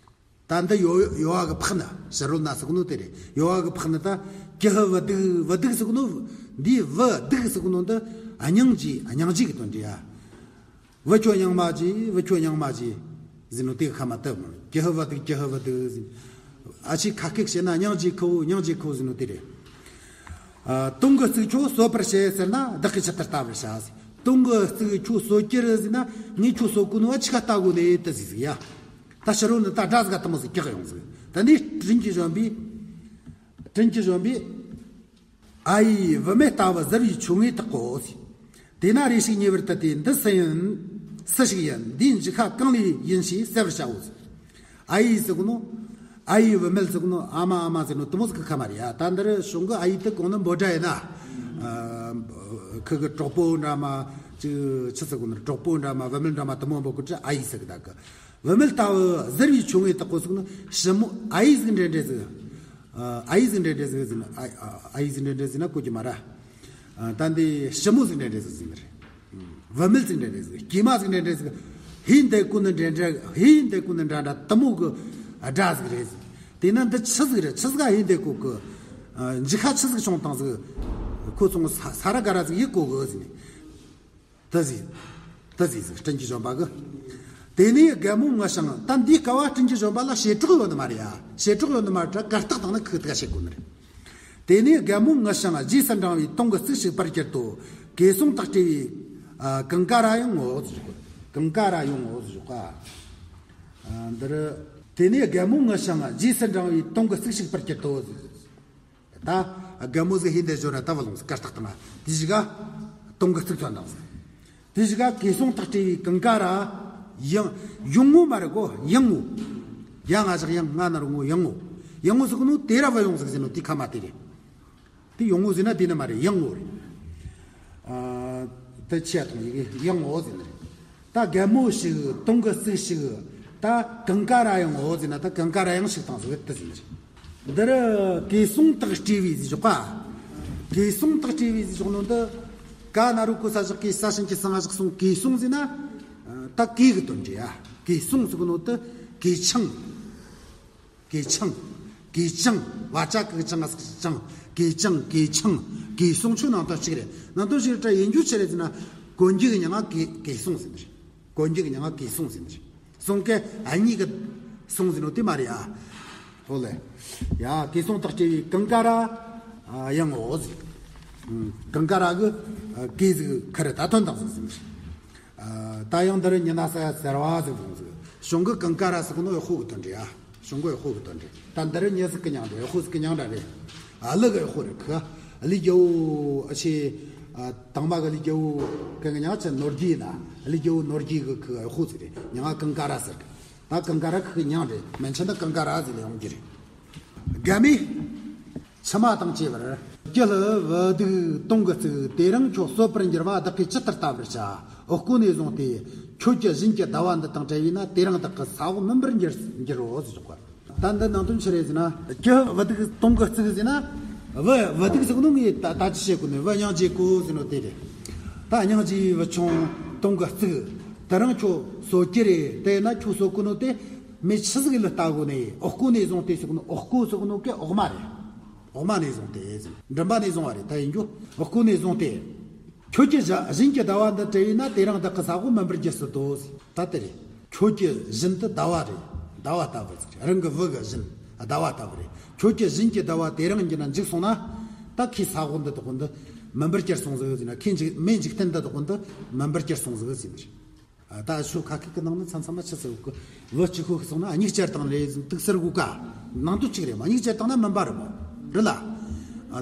ད་འདི་ཡོ་ཡོ་བ་གི་ཕག་ནི། ཕྱི་རོལ་ན་ཟེར་གོ་ནོ་དེ་རེད། ཡོ་བ་གི་ཕག་ནི་ད་ཀྱེ་ཧུད་བུ་སྡུག། བུ་སྡུག་ཟེར་གོ་ནོ། འདིའི་བུ་སྡུག་ཟེར་གོ་ནོ་འདི་སྙིང་རྗེ། སྙིང་རྗེ་གི་དོན་རེད་ཡ། བུ་ཁྱོད་སྙིང་མ་རྗེ། བུ་ཁྱོད་སྙིང་མ་རྗེ་ཟེར་ནོ་དེ་གི་ཁ་མ་དེ་མོ། ཀྱེ་ཧུད་བུ་སྡུག། ཀྱེ་ཧུད་བུ་སྡུག་ཟེར། ཨ་ཕྱི་ཁ་སྐད་བཤད་ན་སྙིང་རྗེ་ཁུ་བོ། སྙིང་རྗེ་ཁུ་བོ་ཟེར་ནོ་དེ་རེད། ཨ། དུང་གི་རྩིག་ཁྱོད་གསོད་པར་བྱེད་ཟེར་ན། བདག་གིས་ཇི་ལྟར་བལྟ་བར་བྱ་ཟེར། དུང་གི་རྩིག་ཁྱོད་གསོད་རྒྱུ་རེད་ཟེར་ན། ངས་ཁྱོད་གསོད་གོ་ནོ་བ་ཆི་ག་བལྟ་དགོས་ནི་དེ་ཟེར་ཟིག་ཡ། ད་ཕྱི་རོལ་ནས་ད་སྒྲ་ཟིག་ག་དེ་མོ་ཟིག་རྒྱག་ཡོང་ཟིག། ད་ནི་སྤྲིན་གྱི་བཞོན་པས། སྤྲིན་གྱི་བཞོན་པས། ཨ་ཡེ་བུད་མེད་ལྟ་བུ་གཟིར་བའི་ཆོ་ངེས་དག་གོ་ཟེར། དེས་ན་རེ་ཞིག་ཉེ་བར་དུ་དེ། འདི་སུ་ཡིན། སུ་ཞིག་ཡིན། འདིའི་འཇུག་ཁ་གང་ལས་ཡིན་ཞེས་བསལ་བར་བྱའོ་ཟེར། ཨ་ཡེ་ཟེར་གོ་ནོ། ཨ་ཡེ་བུད་མེད་ཟེར་གོ་ནོ། ཨ་མ་ཨ་མ་ཟེར་ནོ་དེ་མོ་ཟིག་གི་ཁ་མ་རེད་ཡ། ད་འདིར་གཞུང་གི་ཨ་ཡེ་དེ་གོང་ནི་འབོད་སྒྲ་ཡིན་ན། ཨ། ཁི་གི་གྲོགས་པོ་འདྲ་མ་ཅིག་ཆི་ཟེར་གོ་ནི། གྲོགས་པོ་འདྲ་མ། བུད་མེད་འདྲ་མ་དེ་མོ་འབོད་གོ་དུས་ཨ་ཡེ་ཟེར་གི་ད་གི། བུད་མེད་ལྟ་བུ་གཟིར་བའི་ཆོ་ངེས་དག་གོ་ཟེར་གོ་ནོ། ཞི་མོ་ཨ་ཡེ་ཟིག་འདྲེ་འདྲེ་ཟིག། ཨ། ཨ་ཡེ་ཟིག་འདྲེ་འདྲེ་ཟིག་ཟེར་ན། ཨ། ཨ། ཨ་ཡེ་ཟིག་འདྲེ་འདྲེ་ཟེར་ན་གོ་རྒྱུ་མ་ར། ད་འདི་ཞི་མོ་ཟིག་འདྲ་འདྲ་ཟིག་ཟིག་རེད། བུད་མེད་ཟིག་འདྲ་འདྲ་ཟིག་སྐྱེས་མ་ཟིག་འདྲ་འདྲ་ཟིག་ཧེ་འདི་ཀུན་ནི་འདྲ་འདྲ། ཧེ་འདི་ཀུན་ནི་འདྲ་འདྲ་དུ་མོ་གི་སྒྲ་ཟིག་རེད་ཟིག་དེས་ན་འདི་ཆི་ཟིག་རེད། ཆི་ཟིག་ཧེ་འདི་ཀོ་གི་འཇིགས་ཁ་ཆི་ཟིག་བྱུང་བཏང་ཟིག་ཁོ་ཚོ་ས་ས་ར་ག་ར་ཟིག་ཡིད་གོ་གི་ཟིག་ནས། དེ་ཟིག་དེ་ཟིག་ཟིག་སྤྲིན་གྱི་བཞོན་པ་གི། དེ་ནས་རྒན་མོ་ངུ་ཞིང་། ད་འདིའི་སྐབས་བ་སྤྲིན་གྱི་བཞོན་པ་ལ་བྱེ་བྲག་ཡོད་ནི་མ་རེད་ཡ། བྱེ་བྲག་ཡོད་ནི་མ་རེད། གར་སྟེགས་སྟེང་ནས་ཁུག་ཐུག་བྱེད་དགོས་ནི་རེད། དེ་ནས་རྒན་མོ་ངུ་ཞིང་རྗེས་སུ་འབྲང་བའི་དུང་གི་ཙིག་ཞིག་པར་གྱུར་ཏོ། གོས་ཟུང་དག་སྤྲས་པའི་ཨ་ཀུན་དགའ་ར་ཡང་ངུའོ་ཟེར་གོ། ཀུན་དགའ་ར་ཡང་ངུའོ་ཟེར་གོ། ཨ་འདིར། དེ་ནས་རྒན་མོ་ངུ་ཞིང་རྗེས་སུ་འབྲང་བའི་དུང་གི་ཙིག་ཞིག་པར་གྱུར་ཏོ་ཟེར། ད་རྒན་མོ་ཟིག་ཧེ་འདི་བཞོན་ར་ད་བུད་ལོང་ཟིག་གར་སྟེགས་སྟེང་ང་། དེ་ཞིག་ག་དུང་གི་ཙིག་ཐོན་དང་ཟིག་དེ་ཞིག་ག་གོས་ཟུང་དག་སྤྲས་པའི་ཀུན་དགའ་ར་ཡང་ཡང་ངུ་མ་རེད་གོ། ཡང་ངུ། ཡ་ང་བཞག་ཡང་ང་ན་རོ་ངུ། ཡང་ངུ། ཡང་ངུ་ཟེར་གོ་ནོ་དེ་ར་བུད་ཡོང་ཟིག་ཟེར་ནོ་དེ་ཁ་མ་དེ་རེད། དེ་ཡང་ངུ་ཟེར་ན་དེ་ནི་མ་རེད། ཡང་ངུ་རེད། ཨ་དེ་ཆེ་ཐོང་ཡི་གེ་ཡང་ངུ་ཟེར་ནི་རེད། ད་རྒན་མོ་ཞིག་དུང་གི་ཙིག་ཞིག་ད་ཀུན་དགའ་ར་ཡང་ངུ་ཟེར་ན་ད་ཀུན་དགའ་ར་ཡང་ཞིག་དང་ཟེར་དེ་ཟེར་ནི་རེད། འདིར་གོས་ཟུང་དག་སྤྲས་པའི་ཟེར་ཆོག་ག་གོས་ཟུང་དག་སྤྲས་པའི་ཟེར་ཆོག་ནོ་འདི། ག་ན་རུ་གོ་ས་བཞག་གི་ས་ཞིང་གི་ས་ང་བཞག་སོང་། གོས་ཟུང་ཟེར་ན་ད་གོས་གི་དོན་རེད་ཡ། གོས་ཟུང་ཟེར་གོ་ནོ་འདི་གོས་ཆང་། གོས་ཆང་། གོས་ཆང་། བ་ཅ་གི་ཆང་ང་ཟིག་ཆང་། གོས་ཆང་། གོས་ཆང་། གོས་ཟུང་ཆུ་ནང་དོན་གཅིག་རེད། ནང་དོན་གཅིག་རེད། ད་ཡིན་རྒྱུ་ཆི་རེད་ཟེར་ན་གོན་རྒྱུ་གི་མྱིང་ང་གོས་གོས་ཟུང་ཟེར་ནི་རེད། གོན་རྒྱུ་གི་མྱིང་ང་གོས་ཟུང་ཟེར་ནི་རེད། ཟུང་གི་ཨ་གཉིས་གི་ཟུང་ཟེར་ནོ་དེ་མ་རེད་ཨ། ཧོ་ལེ། ཡ་གོས་ཟུང་དག་སྤྲས་པའི་ཀུན་དགའ་ར་ཡང་ངུའོ་ཟེར། ཀུན་དགའ་ར་གི་གོས་ཟིག་ཁ་རེ་ད་ཐོན་དང་ཟིག་ཟེར་ནི་རེད། ད་ཡང་འདིར་མྱི་སྣ་ས་ཡ་ཟེར་བ་ཟིག་ཟིག་ཟིག་གཞུང་གི་ཀུན་དགའ་ར་ཟེར་གོ་ནོ་གཡོག་པོ་གི་དོན་རེད་ཨ། གཞུང་གི་གཡོག་པོ་གི་དོན་རེད། ད་འདིར་མྱི་ཟིག་གི་མྱིང་རེད། གཡོག་པོ་ཟིག་གི་མྱིང་འདྲ་རེད། ཨ་ལི་གི་གཡོག་པོ་རེད་ཁི། ཨ་ལི་རྒྱལ་པོ་ཨ་ཆེ། ཨ་དང་མ་གི་ཨ་ལི་རྒྱལ་པོ་གི་མྱིང་ཆེ་ནོར་རྒྱས་ན། ཨ་ལི་རྒྱལ་པོ་ནོར་རྒྱས་གི་ཁི་གཡོག་པོ་ཟིག་རེད། མྱིང་ང་ཀུན་དགའ་ར་ཟེར་གི། ད་ཀུན་དགའ་ར་ཁི་གི་མྱིང་རེད། མན་ཆད་ད་ཀུན་དགའ་ར་ཟིག་ལས་ཡོང་གི་རེད། རྒན་མོས། ཕྱི་མ་དང་བཅས་པར། ཀྱེ་ཧུད་བུ་སྡུག་དུང་གི་ཙིག་དེ་རིང་ཁྱོད་གསོད་པར་འགྱུར་བ་བདག་གིས་ཇི་ལྟར་བལྟ་བར་བྱ། འོ་སྐོལ་ནས་བཟུང་སྟེ། ཁྱོད་ཀྱི་བཞིན་གྱི་ཟླ་བ་འདི་དང་བྲལ་བས་ན་དེ་རིང་བདག་གི་ས་འོག་མུན་པར་འགྱུར་འགྱུར་རོ་ཟེར་ཆོག་ག་ད་འདི་ནང་དོན་ཆི་རེད་ཟེར་ན། ཀྱེ་ཧུད་བུ་སྡུག་དུང་གི་ཙིག་ཟེར་ན། བུ་བུ་སྡུག་ཟེར་གོ་ནོ་ངས་ད་ད་ཅི་བཤད་གོ་ནི། བུ་སྙིང་རྗེ་གོ་ཟེར་ནོ་དེ་རེད། ད་སྙིང་རྗེ་བུ་ཆུང་དུང་གི་ཙིག་དེ་རིང་ཁྱོད་གསོད་རྒྱུ་རེད། དེ་ན་ཁྱོད་གསོད་གོ་ནོ་དེ། མི་ཆི་ཟིག་ལ་ལྟ་དགོས་ནས། འོ་སྐོལ་ནས་བཟུང་སྟེ་ཟེར་གོ་ནོ། འོ་སྐོལ་ཟེར་གོ་ནོ་གི་འོག་མ་རེད། འོག་མ་ནས་བཟུང་སྟེ་ཟེར། མགྲིན་པ་ནས་བཟུང་བ་རེད། ད་ཡིན་རྒྱུ། འོ་སྐོལ་ནས་བཟུང་སྟེ། ཁྱོད་ཀྱི་བཞིན་གྱི་ཟླ་བ་འདི་བྲལ་བས་ན་དེ་རིང་བདག་གི་ས་འོག་མུན་པར་འགྱུར་སྲིད་དོ་ཟེར། ད་དེ་རེད། ཁྱོད་ཀྱི་བཞིན་དུ་ཟླ་བ་རེད། ཟླ་བ་ལྟ་བུ་ཟེར། རང་གི་བུ་གི་བཞིན་ཟླ་བ་ལྟ་བུ་རེད། ཁྱོད་ཀྱི་བཞིན་གྱི་ཟླ་བ་དེ་རིང་གི་ན་འཇིག་སོང་ན། ད་ཁོའི་ས་འོག་འདི་དག་འདི་མུན་པར་གྱུར་སོང་ཟིག་ཟེར་ན། ཁོའི་འཇིག་མོའི་འཇིག་རྟེན་འདི་དག་འདི་མུན་པར་གྱུར་སོང་ཟིག་ཟེར་ནི་རེད། ད་ཤོ་ཁ་ཁིག་གི་ནང་ནས་མཚམས་མཚམས་མ་ཆི་ཟེར་གི། བུ་གཅིག་ཤོ་ཤི་སོང་ན་མྱིག་ཅར་བཏང་ནི་རེད་ཟེར། དུག་སེར་གོ་ཀ། ནང་དུ་གཅིག་རེད་མོ། མྱིག་ཅར་བཏང་ན་མུན་པ་རེད་མོ། རེད་ལ།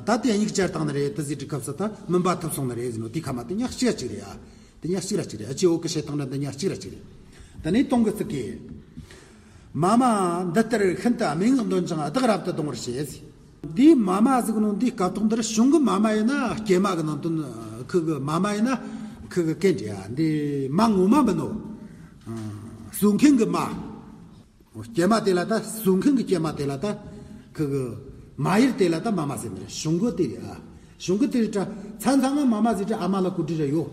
ད་དེ་མྱིག་ཅར་བཏང་ནི་རེད། དེ་ཟེར་དུས་སྐབས་སུ་ད་མུན་པ་ཐུབ་སོང་ནི་རེད་ཟེར་ནོ་དེ་ཁ་མ་དེ་ཉག་གཅིག་ར་གཅིག་རེད་ཨ། དེ་ཉག་གཅིག་ར་གཅིག་རེད། ཨ་ཅེ་འོ་གི་བཤད་སྟངས་འདྲ་འདི་ཉག་གཅིག་ར་གཅིག་རེད། ད་ནི་དུང་གི་ཙིག་གིས། མ་མ་འདི་ལྟར་ཤིན་ཏུ་སྨྲེ་སྔགས་འདོན་ཅིང་བདག་རབ་ཏུ་གདུང་བར་བྱེད། འདིའི་མ་མ་ཟེར་གོ་ནོ་འདིའི་སྐབས་ཐོག་འདིར་གཞུང་གི་མ་མ་ཡིན་ན་སྐྱེས་མ་གི་ནང་དོན། ཁུ་གི་མ་མ་ཡིན་ན་ཁུ་གི་སྐད་འདྲ་ཡ། འདི་མ་ངོ་མ་མིན་ནོ། གསོད་མཁན་གི་མ། སྐྱེས་མ་དེ་ལ་ད་གསོད་མཁན་གི་སྐྱེས་མ་དེ་ལ་ད་ཁུ་གི་མ་ཡར་དེ་ལ་ད་མ་མ་ཟེར་ནི་རེད། གཞུང་གི་དེ་རེད་ཨ། གཞུང་གི་དེ་རེད་ད། མཚམས་མཚམས་མ་མ་ཟེར་དུས་ཨ་མ་ལ་གོ་སྒྲིག་ར་ཡོད།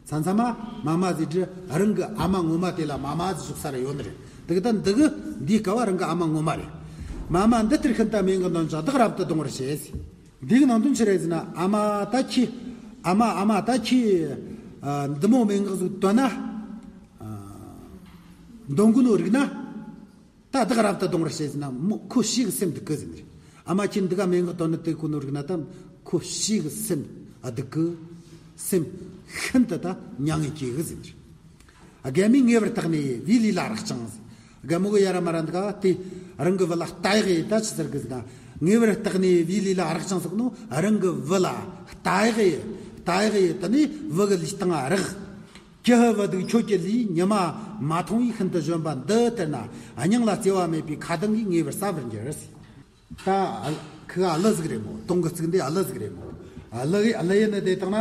མཚམས་མཚམས་མ་མ་མ་ཟེར་དུས་རང་གི་ཨ་མ་ངོ་མ་དེ་ལ་མ་མ་ཟེར་བཞག་ས་ར་ཡོད་ནི་རེད། དེ་གི་ད་འདི་གི་འདིའི་སྐབས་བ་རང་གི་ཨ་མ་ངོ་མ་རེད། མ་མ་འདི་ལྟར་ཤིན་ཏུ་སྨྲེ་སྔགས་འདོན་ཅིང་བདག་རབ་ཏུ་གདུང་བར་བྱེད། འདི་གི་ནང་དོན་ཆི་རེད་ཟེར་ན། ཨ་མ་ད་ཁྱོས། ཨ་མ་ཨ་མ་ད་ཁྱོས། ཨ་འདི་མོ་སྨྲེ་སྔགས་ཟིག་འདོན་ན། ཨ་འདོན་གོ་ནོ་རིག་ན། ད་བདག་རབ་ཏུ་གདུང་བར་བྱེད་ཟེར་ན་མོ་ཁོ་ཤི་གི་སེམས་སྡུག་གི་ཟེར་ནི་རེད། ཨ་མ་ཁྱོས་འདི་ག་སྨྲེ་སྔགས་འདོན་ནི་དེ་གོ་ནོ་རིག་ན་ད་ཁོ་ཤི་གི་སེམས་སྡུག་གི། སེམས་ཤིན་ཏུ་ད་མྱ་ངན་སྐྱེ་གི་ཟེར་ནི་རེད། རྒན་མོས་ངེས་པར་བརྟགས་ནས་བུའི་ལུས་ལ་རེག་ཅིང་། རྒན་མོ་གི་ཡ་ར་མ་ར་འདི་ག་དེ་རང་གི་བུ་ལ་ལྟ་ཡག་ཡེ་ད་ཆི་ཟེར་གི་ཟེར་ན། ངེས་པར་བརྟགས་ནས་བུའི་ལུས་ལ་རེག་ཅིང་ཟེར་གོ་ནོ་རང་གི་བུ་ལ་ལྟ་ཡག་ཡེ། ལྟ་ཡག་ཡེ་ད་ནི་བུ་གི་ལུས་སྟེང་ང་རེག་ཀྱེ་ཧུད་བུ་སྡུག་ཁྱོད་ཀྱི་ལུས་ཉི་མ་མ་མཐོང་བའི་ཤིན་ཏུ་གཞོན་པ་འདི་ལྟར་ན། སྙིང་ལ་བརྩེ་བ་མེད་པའི་ཁ་གདངས་ཀྱིས་ངེས་པར་ཟ་བར་འགྱུར། ད་ཁི་ག་ཨ་ལི་ཟིག་རེད་མོ། དུང་གི་ཙིག་འདི་ཨ་ལི་ཟིག་རེད་མོ། ཨ་ལི་ཨ་ལི་ཡིན་ནི་དེ་དང་ན།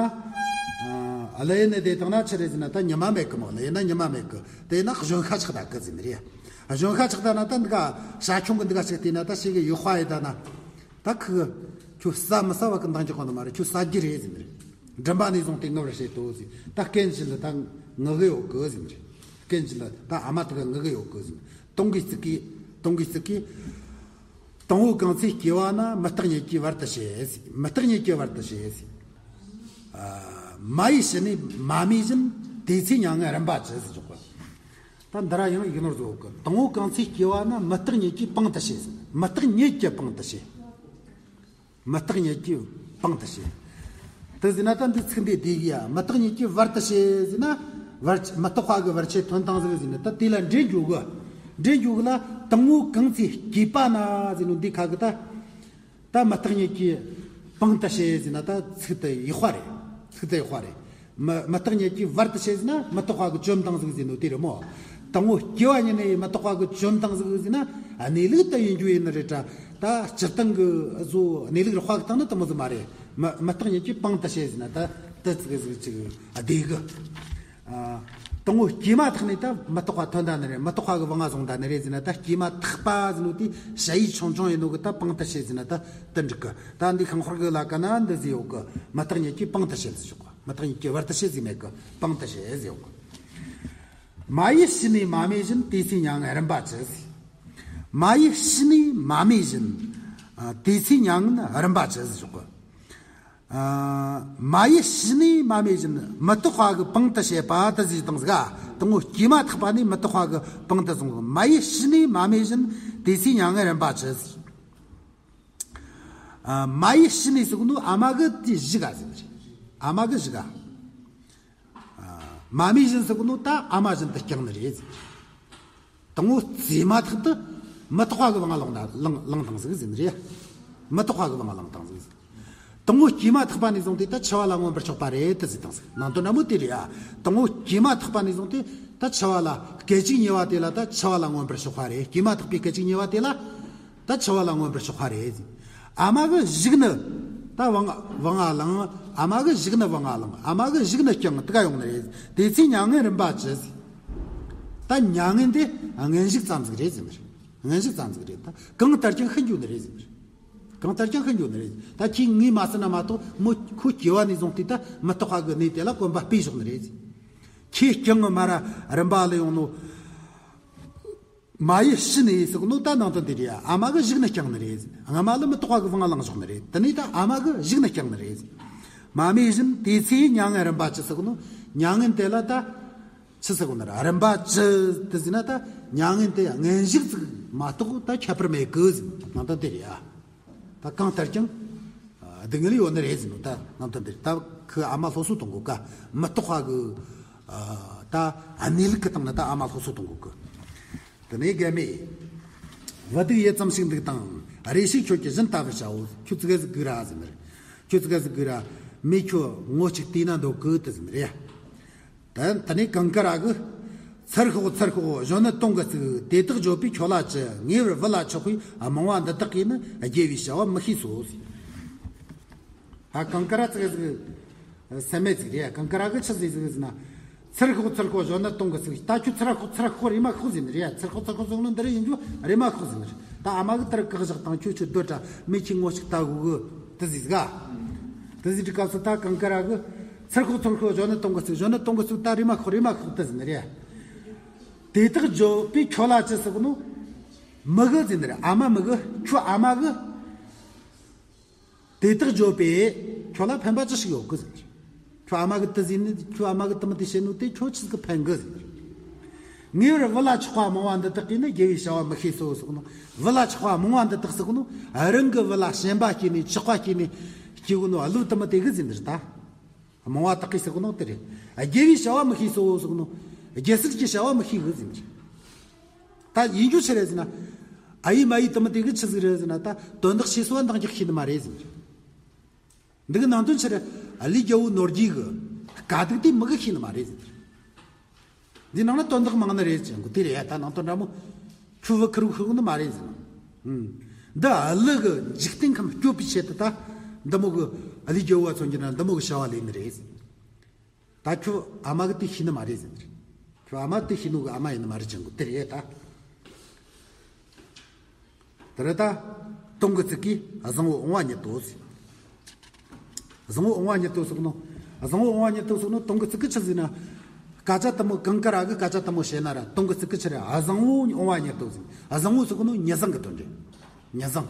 ཨ་ལི་ཡིན་ནི་དེ་དང་ན་ཆི་རེད་ཟེར་ན་ད་ཉི་མ་མེད་གི་མོ། ཨ་ལི་ཡིན་ན་ཉི་མ་མེད་གི། དེ་ན་གཞོན་ཤ་ཆགས་ད་གི་ཟེར་ནི་རེད། གཞོན་ཤ་ཆགས་ད་ན་ད་འདི་ག་ཤ་ཆུང་གི་འདི་ག་ཞིག་བལྟས་ན་ད་ཞིག་གི་ཡོད་ཁ་ཡེ་ད་ན། ད་ཁི་གི་ཁྱོད་ཟ་མི་ཟ་བ་གི་འདང་རྒྱག་གོ་ནི་མ་རེད། ཁྱོད་ཟ་རྒྱུ་རེད་ཟེར་ནི་རེད། མགྲིན་པ་ནས་བཟུང་སྟེ་ངུ་བར་བྱེད་དོ་ཟེར། ད་རྐན་བཞི་ལ་ད་ངུ་གི་ཡོད་གི་ཟེར་རེད། རྐན་བཞི་ལ་ད་ཨ་མ་དེ་ག་ངུ་གི་ཡོད་གི་ཟེར། དུང་གི་ཙིག་གེ། དུང་གི་ཙིག་གེ། དང་བོ་གང་ཚེ་སྐྱེ་བ་ན། མུ་སྟེགས་ཉིད་ཀྱི་བར་དུ་བྱེད་ཟེར། མུ་སྟེགས་ཉིད་ཀྱི་བར་དུ་བྱེད་ཟེར། མ་ཡི་ཕྱི་ནས་མ་རྨོས་བཞིན། དེ་ཚེ་མྱ་ངན་རིམ་པ་ཇི་ཟེར་ཆོག་གི། ད་འདི་ར་ཡང་ཡིག་ནོར་བཟོ་གི། དང་བོ་གང་ཚེ་སྐྱེ་བ་ན། མུ་སྟེགས་ཉིད་ཀྱིས་པང་དུ་བྱེད། མུ་སྟེགས་ཉིད་ཀྱིས་པང་དུ་བྱེད། མུ་སྟེགས་ཉིད་ཀྱིས་པང་དུ་བྱེད། དེ་ཟེར་ན་ད་འདི་ཚིག་འདི་བདེ་གི་ཡ། མུ་སྟེགས་ཉིད་ཀྱིས་བར་དུ་བྱེད་ཟེར་ན། བར་མུ་སྟེགས་པ་གི་བར་ཆད་ཐོན་སྟངས་ཟིག་ཟེར་ན། ད་དེ་ལ་འགྲེལ་འཇུག་གི། འགྲེལ་འཇུག་གི་ལ། དང་བོ་གང་ཚེ་སྐྱེས་པ་ན་ཟེར་ནོ་འདི་ཁ་གི་ད། ད་མུ་སྟེགས་ཉིད་ཀྱིས་པང་དུ་བྱེད་ཟེར་ན་ད་ཚིག་དེ་ཡག་པ་རེད། ཚིག་དེ་ཡག་པ་རེད། མུ་མུ་སྟེགས་ཉིད་ཀྱིས་བར་དུ་བྱེད་ཟེར་ན་མུ་སྟེགས་པ་གི་བཅོམ་སྟངས་ཟིག་ཟེར་ནོ་དེ་རེད་མོ། དང་བོ་སྐྱེ་བ་ཉིད་ནས་མུ་སྟེགས་པ་གི་བཅོམ་སྟངས་ཟིག་ཟེར་ན་གནས་ལུགས་དེ་ཡིན་རྒྱུ་ཡིན་ནི་རེད་དྲ། ད་སྤྱིར་བཏང་གི་བཟོ་གནས་ལུགས་རེ་དཔག་གི་སྟངས་ནི་དེ་མོ་ཟིག་མ་རེད། མུ་མུ་སྟེགས་ཉིད་ཀྱིས་པང་དུ་བྱེད་ཟེར་ན་ད་དེ་ཙིག་ཟིག་ཅིག་བདེ་གི། ཨ། དང་བོ་སྐྱེས་མ་ཐག་ནས་ད་མུ་སྟེགས་པ་ཐོན་ད་ནི་རེད། མུ་སྟེགས་པ་གི་བང་ང་བཟུང་ད་ནི་རེད་ཟེར་ན། ད་སྐྱེས་མ་ཐག་པ་ཟེར་ནོ་དེ་ཞ་ཡི་ཆུང་ཆུང་ཡིན་ནོ་གི་ད་པང་དུ་བྱེད་ཟེར་ན་ད་དེ་འགྲིག་གི། ད་འདི་ཤིང་ཧོར་གི་ལ་ཀ་ན་འདི་ཟེར་ཡོད་གི། མུ་སྟེགས་ཉིད་ཀྱིས་པང་དུ་བྱེད་ཟེར་ཆོག་གི། མུ་སྟེགས་ཉིད་ཀྱིས་བར་དུ་བྱེད་ཟེར་མེད་གི། པང་དུ་བྱེད་ཟེར་ཡོད་གི། མ་ཡི་ཕྱི་ནས་མ་རྨོས་བཞིན། དེ་ཚེ་མྱ་ངན་རིམ་པ་ཇི་ཟེར། མ་ཡི་ཕྱི་ནས་མ་རྨོས་བཞིན། ཨ། དེ་ཚེ་མྱ་ངན་རིམ་པ་ཇི་ཟེར་ཆོག་གི། ཨ། མ་ཡི་ཕྱི་ནས་མ་རྨོས་བཞིན། མུ་སྟེགས་པ་གི་པང་དུ་བྱེད་པ་དེ་ཟེར་སྟངས་ཟིག། ཨ། དང་བོ་སྐྱེས་མ་ཐག་པ་ནས་མུ་སྟེགས་པ་གི་པང་དུ་བཟུང་། མ་ཡི་ཕྱི་ནས་མ་རྨོས་བཞིན། དེ་ཚེ་མྱ་ངན་རིམ་པ་ཇི་ཟེར། ཨ། མ་ཡི་ཕྱི་ནས་ཟེར་གོ་ནོ་ཨ་མ་གི་དེ་གཞུག་ག་ཟེར་ནི་རེད། ཨ་མ་གི་གཞུག་ག། ཨ། མ་རྨོས་བཞིན་ཟེར་གོ་ནོ་ད་ཨ་མ་བཞིན་དུ་བསྐྱངས་ནི་རེད། དང་བོ་སྐྱེས་མ་ཐག་ཏུ་མུ་སྟེགས་པ་གི་བང་ང་བླངས་ད་བླངས་བླངས་བཏང་ཟིག་ཟེར་ནི་རེད། མུ་སྟེགས་པ་གི་བང་ང་བླངས་བཏང་ཟིག་ཟེར། དང་བོ་སྐྱེས་མ་ཐག་པ་ནས་བཟུང་སྟེ་ད་འཆི་བ་ལ་མངོན་པར་ཕྱོགས་པ་རེད་དེ་ཟེར་བཏང་ཟིག། ནང་དོན་འདྲ་མོ་དེ་རེད། ཨ། དང་བོ་སྐྱེས་མ་ཐག་པ་ནས་བཟུང་སྟེ་ད་འཆི་བ་ལ། སྐད་ཅིག་ཉེ་བ་དེ་ལ་ད་འཆི་བ་ལ་མངོན་པར་ཕྱོགས་པ་རེད། སྐྱེས་མ་ཐག་པའི་སྐད་ཅིག་ཉེ་བ་དེ་ལ་ད་འཆི་བ་ལ་མངོན་པར་ཕྱོགས་པ་རེད། ཨ་མ་གི་གཞུག་ནི་ད་བང་བང་ང་བླངས། ཨ་མ་གི་གཞུག་ནི་བང་ང་བླངས། ཨ་མ་གི་གཞུག་ནི་བསྐྱངས་དེ་ག་ཡོང་ནི་རེད། དེ་ཚེ་མྱ་ངན་རིམ་པ་ཇི་ཟེར། ད་མྱ་ངན་དེ་སྔོན་གཞུག་ཙམ་ཟིག་རེད་ཟེར་ནི་རེད། སྔོན་གཞུག་ཙམ་ཟིག་རེད། ད་གང་ལྟར་ཀྱང་ཤི་འགྱོ་ནི་རེད་ཟེར་ནི་རེད། གང་ལྟར་ཀྱང་ཤི་འགྱོ་ནི་རེད། ད་ཁྱེད་ངས་མ་བསད་ན་མ་གཏོགས་མོ་ཁོ་སྐྱེ་བ་ནས་བཟུང་སྟེ་ད་མུ་སྟེགས་པ་གི་གནས་དེ་ལ་གོམ་པ་སྤོས་བཞག་ནི་རེད། ཁྱེད་བསྐྱངས་ངི་མ་ར་རིམ་པ་ལ་ཡོང་ནོ། མ་ཡི་ཕྱི་ནས་ཟེར་གོ་ནོ་ད་ནང་དོན་དེ་རེད། ཨ་མ་གི་གཞུག་ནི་བསྐྱངས་ནི་རེད། སྔ་མ་ལ་མུ་སྟེགས་པ་གི་བང་ང་བླངས་བཞག་ནི་རེད། དེ་ནས་ད་ཨ་མ་གི་གཞུག་ནི་བསྐྱངས་ནི་རེད། མ་རྨོས་བཞིན། དེ་ཚེ་མྱ་ངན་རིམ་པ་ཇི་ཟེར་གོ་ནོ། མྱ་ངན་དེ་ལ་ད་ཆི་ཟེར་གོ་ནི་རེད། རིམ་པ་ཇི་དེ་ཟེར་ན་ད་མྱ་ངན་དེ་སྔོན་གཞུག་ཙིག་མ་གཏོགས་ད་ཁྱད་པར་མེད་གི་ཟེར་ནང་དོན་དེ་རེད། ཨ། ད་གང་ལྟར་ཀྱང་ཨ་སྡུག་བསྔལ་ཡོད་ནི་རེད་ཟེར་ནོ། ད་ནང་དོན་དེ་ད་ཁོའི་ཨ་མ་སློབ་གསོ་གཏོང་དགོས་ཀ། མུ་སྟེགས་པ་གི་ཨ་ད་གནས་ལུགས་གི་སྟེང་ན་ད་ཨ་མ་སློབ་གསོ་གཏོང་དགོས་ཀི། དེ་ནས་རྒན་མོས། བུ་སྡུག་ཡུད་ཙམ་ཞིག་འདུག་དང་། རེ་ཞིག་ཁྱོད་ཀྱིས་བཞིན་ལྟ་བར་བྱའོ། ཁྱོད་ཙི་གེ་ཟིག་སྒུག་ར་ཟེར་ནི་རེད། ཁྱོད་ཙི་གེ་ཟིག་སྒུག་ར། མོས་ཁྱོད་ངོ་གཅིག་བལྟས་ན་འདོད་གི་དེ་ཟེར་ནི་རེད། ད་དེ་ནས་ཀང་ཀ་ར་གིས། ཚུར་ཤོག་ཚུར་ཤོག་གཞོན་ནུ་དུང་གི་ཙིག། དེ་དག་བརྗོད་པས་ཁྱོད་ལ་ཅི། ངེས་པར་བུ་ལ་ཆགས་པའི་རྨོངས་པ་འདི་དག་གིས་ནི། དགེ་བའི་བྱ་བ་མི་ཤེས་སོ་ཟེར། ད་ཀང་ཀ་ར་ཙི་གེ་ཟིག་སེམས་མེད་ཙིག་རེད། ཀང་ཀ་ར་གིས་ཆི་ཟེར་ཟིག་ཟེར་ན། ཚུར་ཤོག་ཚུར་ཤོག་གཞོན་ནུ་དུང་གི་ཙིག། ད་ཁྱོད་ཚུར་ཤོག་ཚུར་ཤོག་རེམ་མ་ཤོག་ཟེར་ནི་རེད། ཚུར་ཤོག་ཚུར་ཤོག་ཟེར་ནོ་འདི་རེད། ཡིན་རྒྱུ་རེམ་མ་ཤོག་ཟེར་ནི་རེད། ད་ཨ་མ་གིས་དེར་བཀག་བཞག་དང་། ཁྱོད་ཁྱོད་སྡོད་དྲ། མོས་ཁྱོད་ངོ་གཅིག་ལྟ་དགོས་གི་དེ་ཟེར་ཟིག། དེ་ཟེར་དུས་སྐབས་སུ་ད་ཀང་ཀ་ར་གིས། ཚུར་ཤོག་ཚུར་ཤོག་གཞོན་ནུ་དུང་གི་ཙིག། གཞོན་ནུ་དུང་གི་ཙིག། ད་རེམ་མ་ཤོག་རེམ་མ་ཤོག་དེ་ཟེར་ནི་རེད། དེ་དག་བརྗོད་པས་ཁྱོད་ལ་ཅི་ཟེར་གོ་ནོ། མོ་གིས་ཟེར་ནི་རེད། ཨ་མ་མོ་གིས། ཁྱོད་ཨ་མ་གིས། དེ་དག་བརྗོད་པས་ཁྱོད་ལ་ཕན་པ་ཅི་ཞིག་ཡོད་གི་ཟེར། ཁྱོད་ཨ་མ་གིས་དེ་ཟེར་ནི། ཁྱོད་ཨ་མ་གིས་དེ་མོ་དེ་བཤད་ནོ་དེ་ཁྱོད་ཆི་ཟིག་གི་ཕན་གི་ཟེར། ངེས་པར་བུ་ལ་ཆགས་པ་རྨོངས་པ་འདི་དག་གིས་ནི། དགེ་བའི་བྱ་བ་མི་ཤེས་སོ་ཟེར་གོ་ནོ། བུ་ལ་ཆགས་པ་རྨོངས་པ་འདི་དག་ཟེར་གོ་ནོ། རང་གི་བུ་ལ་ཞེན་པ་སྐྱེས་ནས་ཆགས་པ་སྐྱེས་ནས་སྐྱེ་གོ་ནོ་ཀླུ་དེ་མོ་དེ་གིས་ཟེར་ནི་རེད་ད། རྨོངས་པ་དག་གིས་ཟེར་གོ་ནོ་དེ་རེད། དགེ་བའི་བྱ་བ་མི་ཤེས་སོ་ཟེར་གོ་ནོ། རྒྱལ་སྲིད་ཀྱི་བྱ་བ་མི་ཤེས་གི་ཟེར་ནི་རེད། ད་ཡིན་རྒྱུ་ཆི་རེད་ཟེར་ན། ཨ་ཡེ་མ་ཡེ་དེ་མོ་དེ་གིས་ཆི་ཟིག་རེད་ཟེར་ན། ད་དོན་དག་ཤེས་སོ་བ་འདང་རྒྱག་ཤེས་ནི་མ་རེད་ཟེར་ནི་རེད། འདི་གི་ནང་དོན་ཆི་རེད། ཨ་ལི་རྒྱལ་པོ་ནོར་རྒྱས་གི་དཀའ་སྡུག་དེ་མོ་གིས་ཤེས་ནི་མ་རེད་ཟེར་ནི་རེད། འདི་ནང་ན་དོན་དག་མང་ནི་རེད་ཅེས་གོ་དེ་རེད། ད་ནང་དོན་འདྲ་མོ། ཁྱོད་བུ་ཁུར་བུ་ཁུར་གོ་ནི་མ་རེད་ཟེར་ནི། ཨུམ། འདི་ཨ་ལི་གི་འཇིག་རྟེན་ཁམས་སྐྱོབ་པའི་ཆེད་དུ་ད་འདི་མོ་གི་ཨ་ལི་རྒྱལ་པོ་མཚོན་གྱི་ན་འདི་མོ་གི་བྱ་བ་ལས་ནི་རེད། ད་ཁྱོད་ཨ་མ་གིས་དེ་ཤེས་ནི་མ་རེད་ཟེར་ནི་རེད། ཁྱོད་ཨ་མ་དེ་ཤེས་ནོ་གི་ཨ་མ་ཡིན་ནི་མ་རེད་ཅེས་གོ་དེ་རེད་ད། དེ་རེད་ད། དུང་གི་ཙིག་གིས་བཟང་པོ་འོང་བ་ཉིད་དོ་ཟེར། བཟང་པོ་འོང་བ་ཉིད་དོ་ཟེར་གོ་ནོ། བཟང་བོ་འོང་བ་ཉིད་དུ་སོགས་ནི་དུང་གི་ཚིག་གི་ཆི་ཟིག་ན། སྐད་ཆ་དུ་མོ་གང་ག་ར་གི་སྐད་ཆ་དུ་མོ་བཤད་ན་ར་དུང་གི་ཚིག་གི་ཆི་རེད། བཟང་བོ་འོང་བ་ཉིད་དུ་ཟིག་བཟང་བོ་ཟེར་གོ་ནོ་ཉི་བཟང་གི་དོན་རེད། ཉི་བཟང་།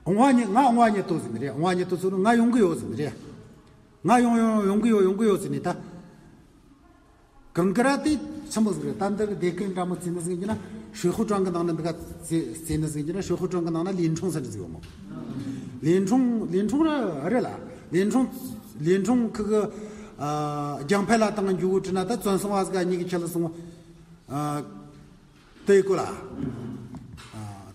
འོང་བ་ཉིད་ང་འོང་བ་ཉིད་དུ་ཟིག་རེད། འོང་བ་ཉིད་དུ་སོགས་ནི་ང་ཡོང་གི་ཡོད་ཟིག་རེད། ང་ཡོང་ཡོང་ཡོང་གི་ཡོད་ཡོང་གི་ཡོད་ཟིག་ནི་ད། གང་ག་ར་དེ་ཆི་མོ་ཟིག་རེད། ད་འདི་གི་སྡེ་ཁུལ་འདྲ་མོ་བརྩིས་ནི་ཟིག་ཡིན་ན་ཧྲུའེ་ཧུའུ་ཀྲང་གི་ནང་ན་འདི་ག་བརྩིས་ནི་ཟིག་ཡིན་ན་ཧྲུའེ་ཧུའུ་ཀྲང་གི་ནང་ན་ལིན་ཁྲུང་ཟེར་ནི་ཟིག་ཡོད་མོ། ལིན་ཁྲུང་ལིན་ཁྲུང་ར་རེད་ལ། ལིན་ཁྲུང་ལིན་ཁྲུང་ཁི་གི་ཨ་རྒྱང་འཕེལ་ལ་དང་འཇུ་བོ་བྲི་ན་ད་བཙོན་སོང་བ་ཟིག་གཉིས་ཀྱི་ཁྱེད་ལ་སོང་། ཨ་དེ་གོ་ལ།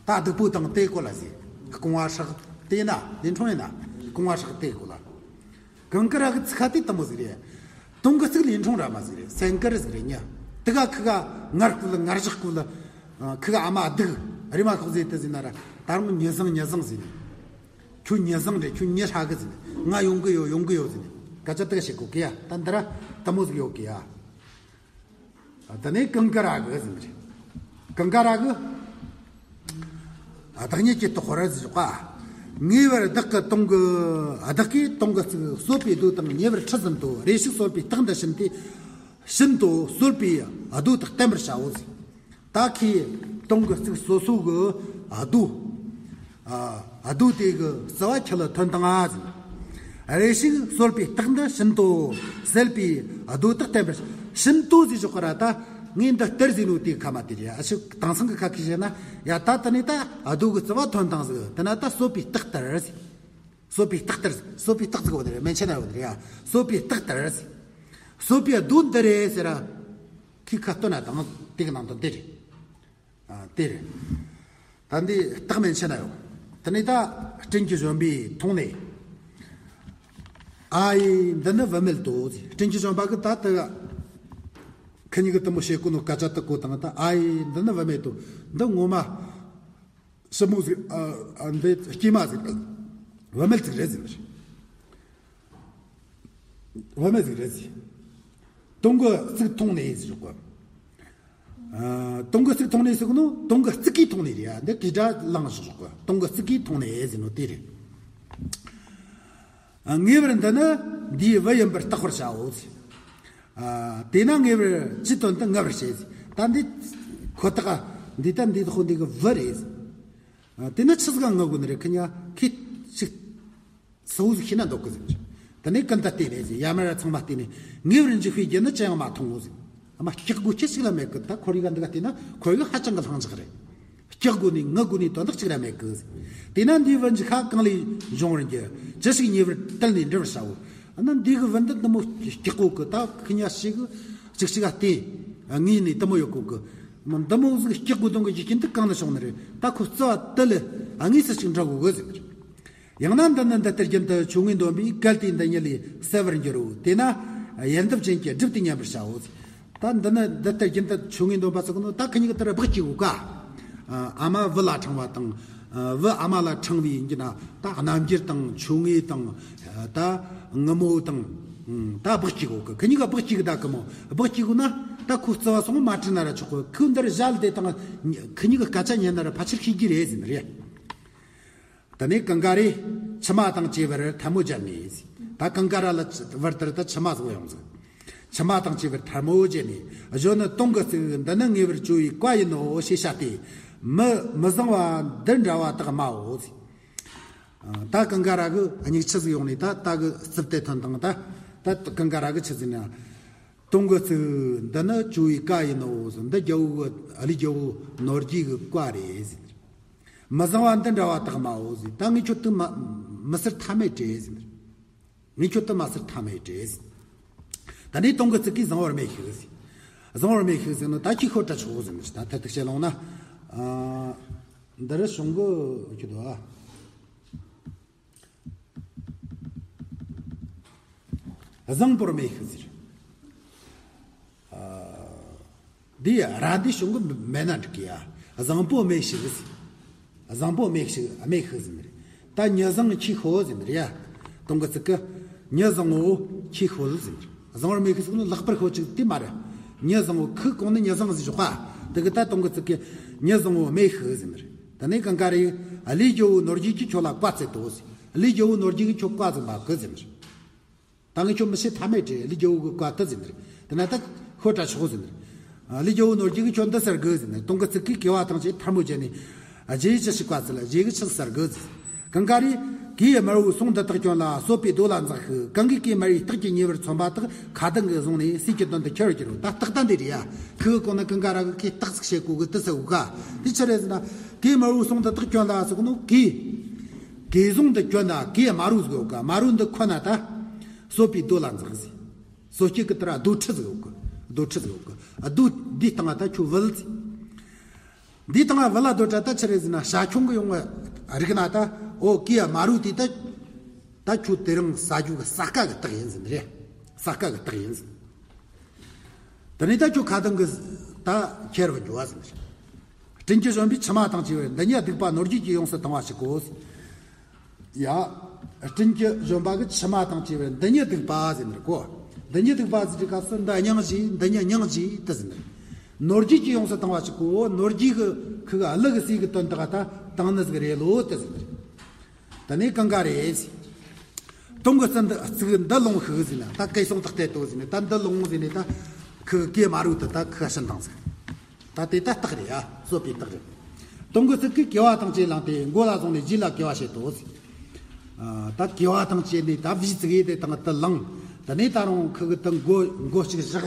ཨ་ད་སྡུག་པོ་དང་དེ་གོ་ལ་ཟིག་རྐང་བ་ཧྲག་དེ་ན་ལིན་ཁྲུང་ཡིན་ན་རྐང་བ་ཧྲག་དེ་གོ་ལ། གང་ག་ར་གི་ཚིག་ཁ་དེ་དུ་མོ་ཟིག་རེད། དུང་གི་ཚིག་ལིན་ཁྲུང་ར་མ་ཟིག་རེད། སེང་གེ་ར་ཟིག་རེད་ཉ། དེ་ག་ཁི་ག་ངར་སྐུ་ལ་ངར་ཞག་སྐུ་ལ། ཁི་ག་ཨ་མ་སྡུག་རི་མ་ཁོག་ཟེ་དེ་ཟིན་ན་ར་ད་རུང་ཉི་བཟང་ཉི་བཟང་ཟིན། ཁྱོད་ཉི་བཟང་རེད། ཁྱོད་ཉི་ཧྲ་གི་ཟིན། ང་ཡོང་གི་ཡོད་ཡོང་གི་ཡོད་ཟིན། སྐད་ཆ་དེ་ག་བཤད་གོ་གི་ཡ། ད་འདི་ར་དུ་མོ་ཟིག་ཡོད་གི་ཡ། ད་ནི་གང་ག་ར་གི་ཟིན་རེད། གང་ག་ར་གི། ཨ་བདག་ཉིད་ཀྱི་རྟོག་པར་བཞག་པ། ངེས་པར་བདག་གི་དུང་གི་བདག་གིས་དུང་གི་ཚིག་གསོད་པའི་རྡོ་དང་ཉེ་བར་ཁྲི་ཟིན་ཏོ། རེ་ཞིག་གསོད་པའི་རྟགས་འདི་བྱིན་ཏེ། བྱིན་ཏོ། གསོད་པའི་རྡོ་དག་བསྟན་པར་བྱའོ་ཟིན། ད་ཁོས་དུང་གི་ཚིག་གསོད་སོ་གི་རྡོ། ཨ་རྡོ་དེ་གི་རྩ་བ་ཁྱི་ལ་ཐོན་དང་ཨ་ཟིན། རེ་ཞིག་གསོད་པའི་རྟགས་འདི་བྱིན་ཏོ། གསོད་པའི་རྡོ་དག་བསྟན་པར་བྱིན་ཏོ་ཟེར་ཞོག་ག་ར་ད། ངས་འདི་ལྟར་ཟེར་ནོ་དེ་ཁ་མ་དེ་རེད། ཨ་ཞིག་དེང་སང་གི་ཁ་ཁི་བཤད་ན་ཡ་ད་ད་ནི་ད་རྡོ་གི་རྩ་བ་ཐོན་དང་ཟིག་དེ་ན་ད་གསོད་པའི་རྟགས་ལྟར་ཟིག་གསོད་པའི་རྟགས་ལྟར་ཟིག་གསོད་པའི་རྟགས་ཟིག་བོ་དེ་རེད། སྨན་ཆེན་ན་ཡོད་དེ་རེད། ཡ་གསོད་པའི་རྟགས་ལྟར་ཟིག་གསོད་པའི་རྡོ་འདི་རེད་ཟེར་ར། ཁོས་ཁ་སྟོན་ན་དང་དེ་གི་ནང་དོན་དེ་རེད། ཨ་དེ་རེད། ད་འདི་རྟགས་སྨན་ཆེན་ན་ཡོད། དེ་ནས་ད་སྤྲིན་གྱི་བཞོན་པའི་མཐོང་ནས། ཨ་ཡེ་འདི་ནི་བུད་མེད་དོ། སྤྲིན་གྱི་བཞོན་པ་གི་ད་དེ་ཁི་གཉིས་ཀྱི་དུ་མོ་བཤད་གོ་ནོ་སྐད་ཆ་དུ་གོ་དང་ད། ཨ་ཡེ་འདི་ནི་བུད་མེད་དོ། འདི་ངོ་མ་ཞི་མོ་ཟིག་ཨ་ཨ་འདི་སྐྱེས་མ་ཟིག་བུད་མེད་ཟིག་རེད་ཟེར། བུད་མེད་ཟིག་རེད་ཟེར། དུང་གི་ཚིག་མཐོང་ནས་ཟེར་གོ། ཨ་དུང་གི་ཚིག་མཐོང་ནས་ཟེར་གོ་ནོ་དུང་གི་ཚིག་གིས་མཐོང་ནས་རེད། ཡ་འདི་གི་སྒྲ་ལངས་ཟེར་གོ། དུང་གི་ཚིག་གིས་མཐོང་ནས་ཟེར་ནོ་དེ་རེད། ཨ་ངེས་པར་འདི་ནི་འདིའི་བུ་ཡིན་པར་བརྟག་པར་བྱའོ་ཟེར། ཨ་དེས་ན་ངེས་པར་ཅི་དོན་དུ་ངེས་པར་བྱེད་ཟེར། ད་འདི་ཁོ་ཐག་འདི་ད་འདི་ཐོག་འདི་གི་བུ་རེད་ཟེར། ཨ་དེ་ན་ཆི་ཟིག་ག་ངུ་དགོས་ནི་རེད། ཁི་ཉ་ཁི་ཅིག་གསལ་བོ་ཟིག་ཤེས་ན་འདོད་གི་ཟེར། དེ་ནས་ཀུན་ད་བལྟས་ནས་ཟེར། ཡར་མར་ཚང་མ་བལྟས་ནས་ངེས་པར་འཇིགས་པའི་རྒྱུ་ནི་ཅི་ཡང་མ་མཐོང་ངོ་ཟེར། ཨ་མ་སྐྲག་དགོས་ཁྱི་ཞིག་ལ་མེད་གི། ད་ཁོར་ཡུག་འདི་ག་བལྟས་ན་ཁོར་ཡུག་ཧ་ཅང་གི་ལྷིང་འཇགས་རེད། སྐྲག་དགོས་ནི་ངུ་དགོས་ནི་དོན་དག་ཅིག་ར་མེད་གི་ཟེར། དེས་ན་འདིའི་བུ་འཇིགས་ཤ་གང་ལས་བྱུང་བར་འགྱུར། ཅི་ཞིག་ཉེ་བར་དལ་ནས་འབྲི་བར་བྱའོ། ཨ་ན་འདི་གི་བུ་འདི་འདི་མོ་སྐྲག་གོ་གི། ད་ཁི་ཉ་ཞིག་གི་ཅིག་ཅིག་ག་བལྟས་ངུས་ནི་འདི་མོ་ཡོད་གོ་གི། མ་འདི་མོ་ཟིག་སྐྲག་དགོས་དོན་གི་རྒྱུ་རྐྱེན་འདི་གང་ནས་བྱུང་ནི་རེད། ད་ཁོ་རྩ་བ་དལ་ལེ་ཨ་ངུས་སུ་ཅིག་འདྲ་གོ་གི་ཟེར། ཡང་ན་འདི་ནི་འདི་ལྟར་རྒྱུན་དུ་ཆོས་ངེས་འདོན་པས་གལ་ཏེ་འདི་ཉིད་ལས་གསལ་བར་འགྱུར་རོ། དེས་ན་ཡལ་འདབ་ཅན་གྱི་སྒྲིབ་སྟེ་ཉན་པར་བྱའོ། ད་འདི་ནི་འདི་ལྟར་རྒྱུན་དུ་ཆོས་ངེས་འདོན་པ་ཟེར་གོ་ནོ་ད་ཁི་གཉིས་ཀྱི་དེ་ར་སྦགས་གཅིག་གོ་ག་ཨ་མ་བུ་ལ་ཕྲེང་བ་དང་། བུ་ཨ་མ་ལ་ཕྲེང་བའི་ཡིན་གྱི་ན་ད་རྣམ་འགྱུར་དང་ཆོས་ངེས་དང་། ད་ངུ་མོ་དང་། ད་སྦགས་གཅིག་གོ་གི། ཁི་གཉིས་ཀ་སྦགས་གཅིག་གི་ད་གི་མོ་སྦགས་གཅིག་གོ་ན་ད་ཁོ་རྩ་བ་སོང་མ་བྲིས་ན་ར་ཆོག་གི། ཁོ་འདིར་བཞག་དེ་དང་ཁི་གཉིས་ཀྱི་སྐད་ཆ་ཉན་ན་ར་ཕལ་ཆེར་ཤེས་ཀྱི་རེད་ཟེར་ནི་རེད། དེ་ནས་གངྒཱ་རས་མཆི་མ་དང་བཅས་པར་ཐལ་མོ་སྦྱར་ནས། ད་གངྒཱ་ར་ལ་བར་དེར་ད་མཆི་མ་བཟོ་ཡོང་ཟིག་མཆི་མ་དང་བཅས་པར་ཐལ་མོ་སྦྱར་ནས། གཞོན་ནུ་དུང་གི་ཚིག་འདི་ནི་ངེས་པར་བཅོལ་བའི་བཀའ་ཡིན་ནོ་ཞེས་བྱ་སྟེ། མི་མི་བཟང་བ་འདི་འདྲ་བ་དག་སྨྲའོ་ཟེར། ད་གངྒཱ་ར་གི་སྙིང་ཆི་ཟིག་ཡོང་ནས་ད་ད་གི་རྩིབ་དེ་ཐོན་དང་ད་ད་གངྒཱ་ར་གི་ཆི་ཟིག་ན། དུང་གི་ཚིག་འདི་ནི་བཅོལ་བའི་བཀའ་ཡིན་ནོ་ཟེར། འདི་རྒྱལ་བོ་གི་ཨ་ལི་རྒྱལ་བོ་ནོར་རྒྱས་གི་བཀའ་རེད་ཟེར། མི་བཟང་བ་འདི་འདྲ་བ་དག་སྨྲའོ་ཟེར། ད་ངས་ཁྱོད་དུ་མ་མི་སེར་ཐ་མའི་བྲེ་ཟེར། ངས་ཁྱོད་དུ་མ་སེར་ཐ་མའི་བྲེ་ཟེར། ད་ནས་དུང་གི་ཚིག་གིས་བཟང་བར་མི་ཤིག་ཟེར། བཟང་བར་མི་ཤིག་ཟེར་ནོ་ད་ཁྱི་ཤོར་དྲ་ཆོག་ཟེར་ནོ་ད་ཐ་ཐིག་བཤད་ལོང་ན། ཨ་འདི་རུ་གཞུང་གི་ཁྱི་དོ་ཨ། བཟང་པོར་མི་ཤིག་ཟེར། ཨ་འདི་ར་འདི་གཞུང་གི་མེད་ན་འགྲིག་གི་ཡ། བཟང་པོ་མི་ཤིག་ཟེར། བཟང་པོ་མི་ཤིག་མི་ཤིག་ཟེར་ནི་རེད། ད་མྱི་བཟང་ཁྱི་ཤོར་ཟེར་ནི་རེད་ཡ། དུང་གི་ཚིག་གི་མྱི་བཟང་བོ་ཁྱི་ཤོར་ཟེར་ནི་རེད། བཟང་བར་མི་ཤིག་ཟེར་ནི་ལེགས་པར་ཤོད་ཅིག་དེ་མ་རེད། མྱི་བཟང་བོ་ཁི་གོང་ནི་མྱི་བཟང་ཟེར་ཞོག་པ། དེ་གི་ད་དུང་གི་ཚིག་གི་མྱི་བཟང་བོ་མི་ཤིག་ཟེར་ནི་རེད། ད་ནི་གངྒཱ་རས་ཨ་ལི་རྒྱལ་བོ་ནོར་རྒྱས་ཀྱིས་ཁྱོད་ལ་བཀའ་སྩལ་ཏོ་ཟེར། ཨ་ལི་རྒྱལ་བོ་ནོར་རྒྱས་ཀྱིས་ཁྱོད་བཀའ་ཟིག་མ་གི་ཟེར་ནི་རེད། ད་ངས་ཁྱོད་མི་ཤེས་ཐ་མེད་དྲི། ལི་རྒྱལ་པོ་གི་བཀའ་དེ་ཟིན་ནི་རེད། དེ་ན་ད་ཤོད་དྲ་ཆོག་ཟིན་ནི་རེད། ལི་རྒྱལ་པོ་ནོར་རྒྱས་གི་ཁྱོད་འདི་ཟེར་དགོས་ཟིན་ནི། དུང་གི་ཚིག་གིས་གེ་བ་ཐང་ཆེ་ཐལ་མོ་བརྒྱབ་ནས། རྗེ་ཡིས་ཅི་ཞིག་བཀའ་སྩལ། རྗེ་གིས་ཆི་ཟིག་ཟེར་དགོས་ཟིན། གངས་དཀར་རིས། གོས་དམར་པོའི་ཟོང་འདི་དག་གྱོན་ལ། སོ་པའི་རྡོ་ལ་འཛེགས་ཤིག། གང་གིས་གོས་དམར་པོའི་སྟག་གི་ཉེ་བར་མཚོན་པ་དག་ཁ་གདང་གིས་བཟུང་ནས་ཟས་ཀྱི་དོན་དུ་ཁྱེར་བར་བགྱིའོ། ད་སྟག་ད་འདི་རེད་ཡ། ཁི་གི་གོང་ན་གངས་དཀར་ར་གིས་ཁོས་སྟག་ཟིག་བཤད་གོ་གི་དེ་ཟེར་གོ་ག་དེ་ཆི་རེད་ཟེར་ན། གོས་དམར་པོའི་ཟོང་འདི་དག་གྱོན་ལ་ཟེར་གོ་ནོ་གོས། གོས་ཟོང་འདི་གྱོན་ན་གོས་དམར་པོ་ཟིག་ཡོད་ག་དམར་པོ་འདི་གོན་ན་ད། སོ་པའི་རྡོ་ལ་འཛེགས་ཟེར། སོ་སྐྱེས་གི་དེ་ར་རྡོ་ཁྲི་ཟིག་ཡོད་གི་རྡོ་ཁྲི་ཟིག་ཡོད་གི་རྡོ་འདིའི་སྟེང་ང་ད་ཁྱོད་བུད་ཟེར། འདིའི་སྟེང་ང་བུད་ལ་སྡོད་དྲ་ད་ཆི་རེད་ཟེར་ན། བྱ་ཁྱུང་གི་ཡོང་བ་རིག་ན་ད། ཨོ་གོས་དམར་པོ་དེ་ད། ད་ཁྱོད་དེ་རིང་ཟ་རྒྱུ་གི་ས་ཀ་གི་སྟག་ཡིན་ཟེར་ནི་རེད། ས་ཀ་གི་སྟག་ཡིན་ཟེར། དེ་ནས་ད་ཁྱོད་ཁ་གདང་གིས་ད་ཁྱེར་བར་འགྱུར་བ་ཟེར་ནི་རེད། སྤྲིན་གྱི་བཞོན་པའི་མཆི་མ་དང་བཅས་པར། འདི་ཉིད་སྡིག་པ་ནོར་རྒྱས་ཀྱིས་ཡོངས་སུ་གཏང་བ་ཞིག་གོ། ཡ། སྤྲིན་གྱི་བཞོན་པ་གི་མཆི་མ་དང་བཅས་པར། འདི་ཉིད་སྡིག་པ་ཟེར་ནི་རེད་གོ། འདི་ཉིད་སྡིག་པ་ཟེར་གྱི་སྐབས་སུ་འདི་སྙིང་རྗེ། འདི་ཉིད་སྙིང་རྗེ་དེ་ཟེར་ནི་རེད། ནོར་རྒྱས་ཀྱིས་ཡོངས་སུ་གཏང་བ་ཞིག་གོ། ནོར་རྒྱས་གི་ཁི་གི་གླུ་གི་ཟས་གི་དོན་དག་ད་བཏང་ནི་ཟིག་རེད་ལོ་དེ་ཟེར་ནི་རེད། དེ་ནས་གངས་དཀར་རིས། དུང་གི་ཚིག་འདི་ལོངས་ཤིག་ཟེར་ན། ད་གོས་ཟོང་དག་སྟེར་དོ་ཟེར་ནས། ད་འདི་ལོངས་ཟེར་ནས། ད་ཁི་གོས་དམར་པོ་དེ་ད་ཁི་ཕྱིན་བཏང་ཟེར། ད་དེ་ད་སྟག་རེད་ཡ། སོ་པའི་སྟག་རེད། དུང་གི་ཚིག་གིས་གེ་བ་ཐང་ཆེ་བླངས་ཏེ་མགོ་ལ་བཟུང་ནས་རྗེ་ལ་གེ་བ་བྱེད་དོ་ཟེར། ཨ། ད་གེ་བ་ཐང་ཆེ་ནས་ད་བཞེས་ཙིག་གེ་དེ་དང་དུ་ལངས། དེ་ནས་ད་རུང་ཁི་གི་དུ་མགོ་མགོ་གཅིག་བཞག་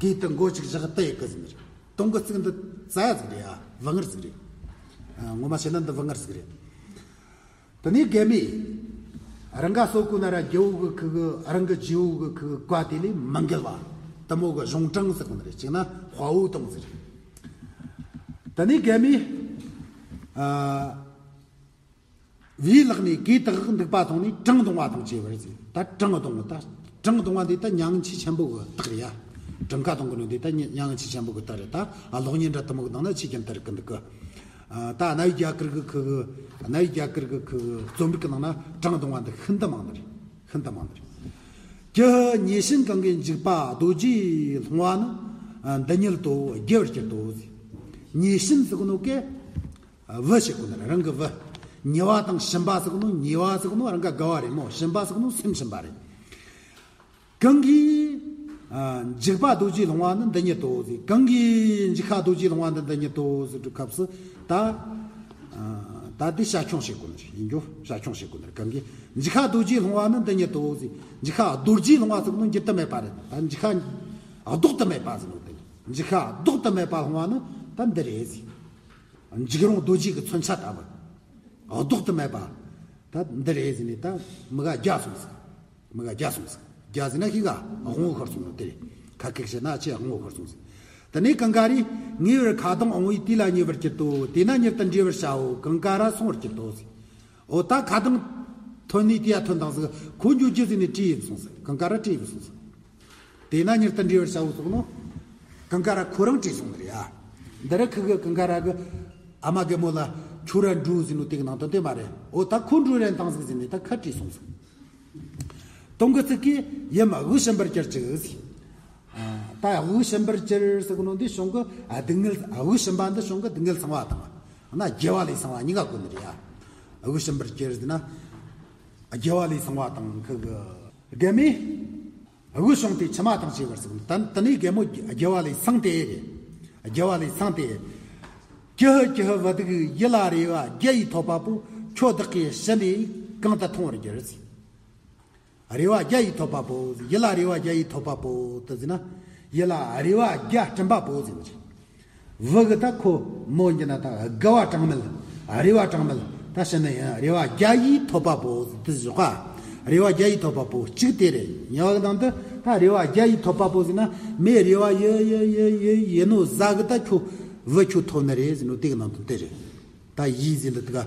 གོས་དུ་མགོ་གཅིག་བཞག་དེ་ཡི་གི་ཟེར་ནས། དུང་གི་ཚིག་འདི་རྩ་ཡ་ཟིག་རེད་ཡ། བུ་ངར་ཟིག་རེད། ཨ། ངོ་མ་བཤད་ན་འདི་བུ་ངར་ཟིག་རེད། དེ་ནས་རྒན་མོས་རང་ག་སོ་ཀུ་ན་ར་རྒྱལ་པོ་གི་ཁི་གི་རང་གི་རྗེ་བོ་གི་ཁི་གི་བཀའ་དེ་ལས་མི་འགལ་བ། དེ་མོ་གི་གཞུང་དྲང་ཟེར་གོ་ནི་རེད། གཅིག་ན་དཔའ་བོ་དང་ཟེར། དེ་ནས་རྒན་མོས། ཨ། བུའི་ལག་ནས་གོས་དག་འདུག་པ་མཐོང་ནས་བྲང་རྡུང་བ་དང་བཅས་པར་ཟེར། ད་བྲང་རྡུང་བ། ད་བྲང་རྡུང་བ་འདི་ད་མྱ་ངན་ཆེས་ཆེན་པོ་གི་སྟག་རེད་ཡ། བྲང་ཁ་རྡུང་གི་ནོ་འདི་ད་མྱ་ངན་ཆེས་ཆེན་པོ་གི་སྟག་རེད། ད་གློག་བརྙན་འདྲ་དེ་མོ་གི་ནང་ན་ཆེས་ཀྱང་དར་གི་འདུག་གི། ཨ། ད་གནའ་བོའི་རྒྱ་གར་གི་ཁི་གི། གནའ་བོའི་རྒྱ་གར་གི་ཁི་གི་རྩོམ་རིག་གི་ནང་ན་བྲང་རྡུང་བ་འདི་ཤིན་ཏུ་མང་ནི་རེད། ཤིན་ཏུ་མང་ནི་རེད། ཀྱེ་ཧུད་མཉེས་གཤིན་གང་གིས་འཇིགས་པ་རྡོ་རྗེའི་ལྷུང་བ་ནི། ཨ། འདི་ཉིད་དོ་རྒྱལ་བར་བསྐྱུར་ཏོ་ཟེར། མཉེས་གཤིན་ཟེར་གོ་ནོ་གན། བུ་བཤད་གོ་ནི་རང་གི་བུ། མཉེས་པ་དང་གཤིན་པ་ཟེར་གོ་ནོ། མཉེས་པ་ཟེར་གོ་ནོ་རང་ག་དགའ་བ་རེད་མོ། གཤིན་པ་ཟེར་གོ་ནོ་སེམས་གཤིན་པ་རེད། གང་གིས། ཨ། འཇིགས་པ་རྡོ་རྗེའི་ལྷུང་བ་ནི་འདི་ཉིད་དོ་ཟེར། གང་གིས་འཇིགས་པ་རྡོ་རྗེའི་ལྷུང་བ་ནི་འདི་ཉིད་དོ་ཟེར་དུས་སྐབས་སུ་ད། ཨ། ད་དེ་བྱ་ཁྱུང་བཤད་གོ་ནི་རེད། ཡིན་རྒྱུ་བྱ་ཁྱུང་བཤད་གོ་ནི་རེད། གང་གིས་འཇིགས་པ་རྡོ་རྗེའི་ལྷུང་བ་ནི་འདི་ཉིད་དོ་ཟེར། འཇིགས་པ་རྡོ་རྗེའི་ལྷུང་བ་ཟེར་གོ་ནོ་འགྱུར་དུ་མེད་པ་རེད། ད་འཇིགས་པ་ལྡོག་ཏུ་མེད་པ་ཟེར་ནོ་དེ་རེད། འཇིགས་པ་ལྡོག་ཏུ་མེད་པ་ལྷུང་བ་ནི་ད་འདི་རེད་ཟེར། འཇིགས་རུང་རྡོ་རྗེ་གི་མཚོན་ཆ་ལྟ་བུ། ལྡོག་ཏུ་མེད་པ། ད་འདི་རེད་ཟེར་ནས་ད་མི་ག་བརྒྱ་སོང་ཟིག་མི་ག་བརྒྱ་སོང་ཟིག་བརྒྱ་ཟེར་ན་ཤི་ག་དབང་པོ་ཤོར་སོང་ནོ་དེ་རེད། ཁ་སྐད་བཤད་ན་ཆེ་དབང་པོ་ཤོར་སོང་ཟིག་དེ་ནས་གངས་དཀར་རིས། ངེས་པར་ཁ་གདངས་འོང་བས་དེ་ལ་ཉེ་བར་གྱུར་ཏོ། དེས་ན་མྱུར་དུ་འདྲེ་བར་བྱའོ། གངས་དཀར་ར་སོང་བར་གྱུར་ཏོ་ཟེར། འོ་ད་ཁ་གདངས་ཐོན་ནས་དེ་ཡ་ཐོན་དང་ཟིག་ཁོ་འགྱོ་རྒྱུ་ཟེར་ནས་བྲོས་ཡིན་སོང་ཟིག་གངས་དཀར་ར་བྲོས་ཡིན་སོང་ཟིག་དེས་ན་མྱུར་དུ་འདྲེ་བར་བྱའོ་ཟེར་ནོ། གངས་དཀར་ར་ཁོ་རང་བྲོས་སོང་ནི་རེད་ཨ། འདི་ར་ཁི་གི་གངས་དཀར་ར་གི་ཨ་མ་རྒན་མོ་ལ་ཁྱོད་ར་འགྲོ་ཟེར་ནོ་དེ་གི་ནང་དོན་དེ་མ་རེད། འོ་ད་ཁོ་འགྲོ་རན་དང་ཟིག་ཟེར་ནས་ད་ཁ་བྲོས་སོང་ཟིག་དུང་གི་ཚིག་གིས་ཡུམ་དབུགས་ཞིམ་པར་གྱུར་ཅིག་ཟེར། ཨ། ད་དབུགས་ཞིམ་པར་གྱུར་ཟེར་གོ་ནོ་འདི་གཞུང་གི་སྡུག་བསྔལ། དབུགས་ཞིམ་པ་འདི་གཞུང་གི་སྡུག་བསྔལ་སངས་པ་དང་། ན་དགེ་བ་ལས་སངས་པ་གཉིས་ཀ་གོ་ནི་རེད་ཨ། དབུགས་ཞིམ་པར་གྱུར་ཟེར་ན། དགེ་བ་ལས་སངས་པ་དང་ཁི་གི། རྒན་མོས། དབུགས་བྱུང་སྟེ་མཆི་མ་དང་བཅས་པར་གསུངས། ད་དེ་ནས་རྒན་མོ་དགེ་བ་ལས་སངས་ཏེ། དགེ་བ་ལས་སངས་ཏེ། ཀྱེ་ཧུད་ཀྱེ་ཧུད་བུ་སྡུག་ཡིད་ལ་རེ་བ་བརྒྱ་ཡིས་ཐོབ་པ་པོ། ཁྱོད་བདག་གིས་ཕྱི་ནས་གང་དུ་མཐོང་བར་འགྱུར་ཟེར། རེ་བ་བརྒྱ་ཡིས་ཐོབ་པ་པོ། ཡིད་ལ་རེ་བ་བརྒྱ་ཡིས་ཐོབ་པ་པོ་དེ་ཟེར་ན། ཡིད་ལ་རེ་བ་བརྒྱ་སྤྲིན་པ་པོ་ཟེར་ནི་རེད། བུ་གི་ད་ཁོ་མོ་འགྱུར་ན་ད་དགའ་བ་གྲངས་མེད། རེ་བ་གྲངས་མེད། ད་ཕྱི་ནས་ཡང་རེ་བ་བརྒྱ་ཡིས་ཐོབ་པ་པོ་དེ་ཟེར་ག་རེ་བ་བརྒྱ་ཡིས་ཐོབ་པ་པོ་གཅིག་དེ་རེད། གཉིས་པ་གི་ནང་དུ་ད་རེ་བ་བརྒྱ་ཡིས་ཐོབ་པ་པོ་ཟེར་ན། མོས་རེ་བ་ཡི་ཡི་ཡི་ཡི་ཡི་ནོ་ཟ་གི་ད་ཁྱོད་བུ་ཁྱོད་ཐོབ་ནི་རེད་ཟེར་ནོ་དེ་གི་ནང་དོན་དེ་རེད། ད་ཡིད་ཟེར་ལ་དེ་ག་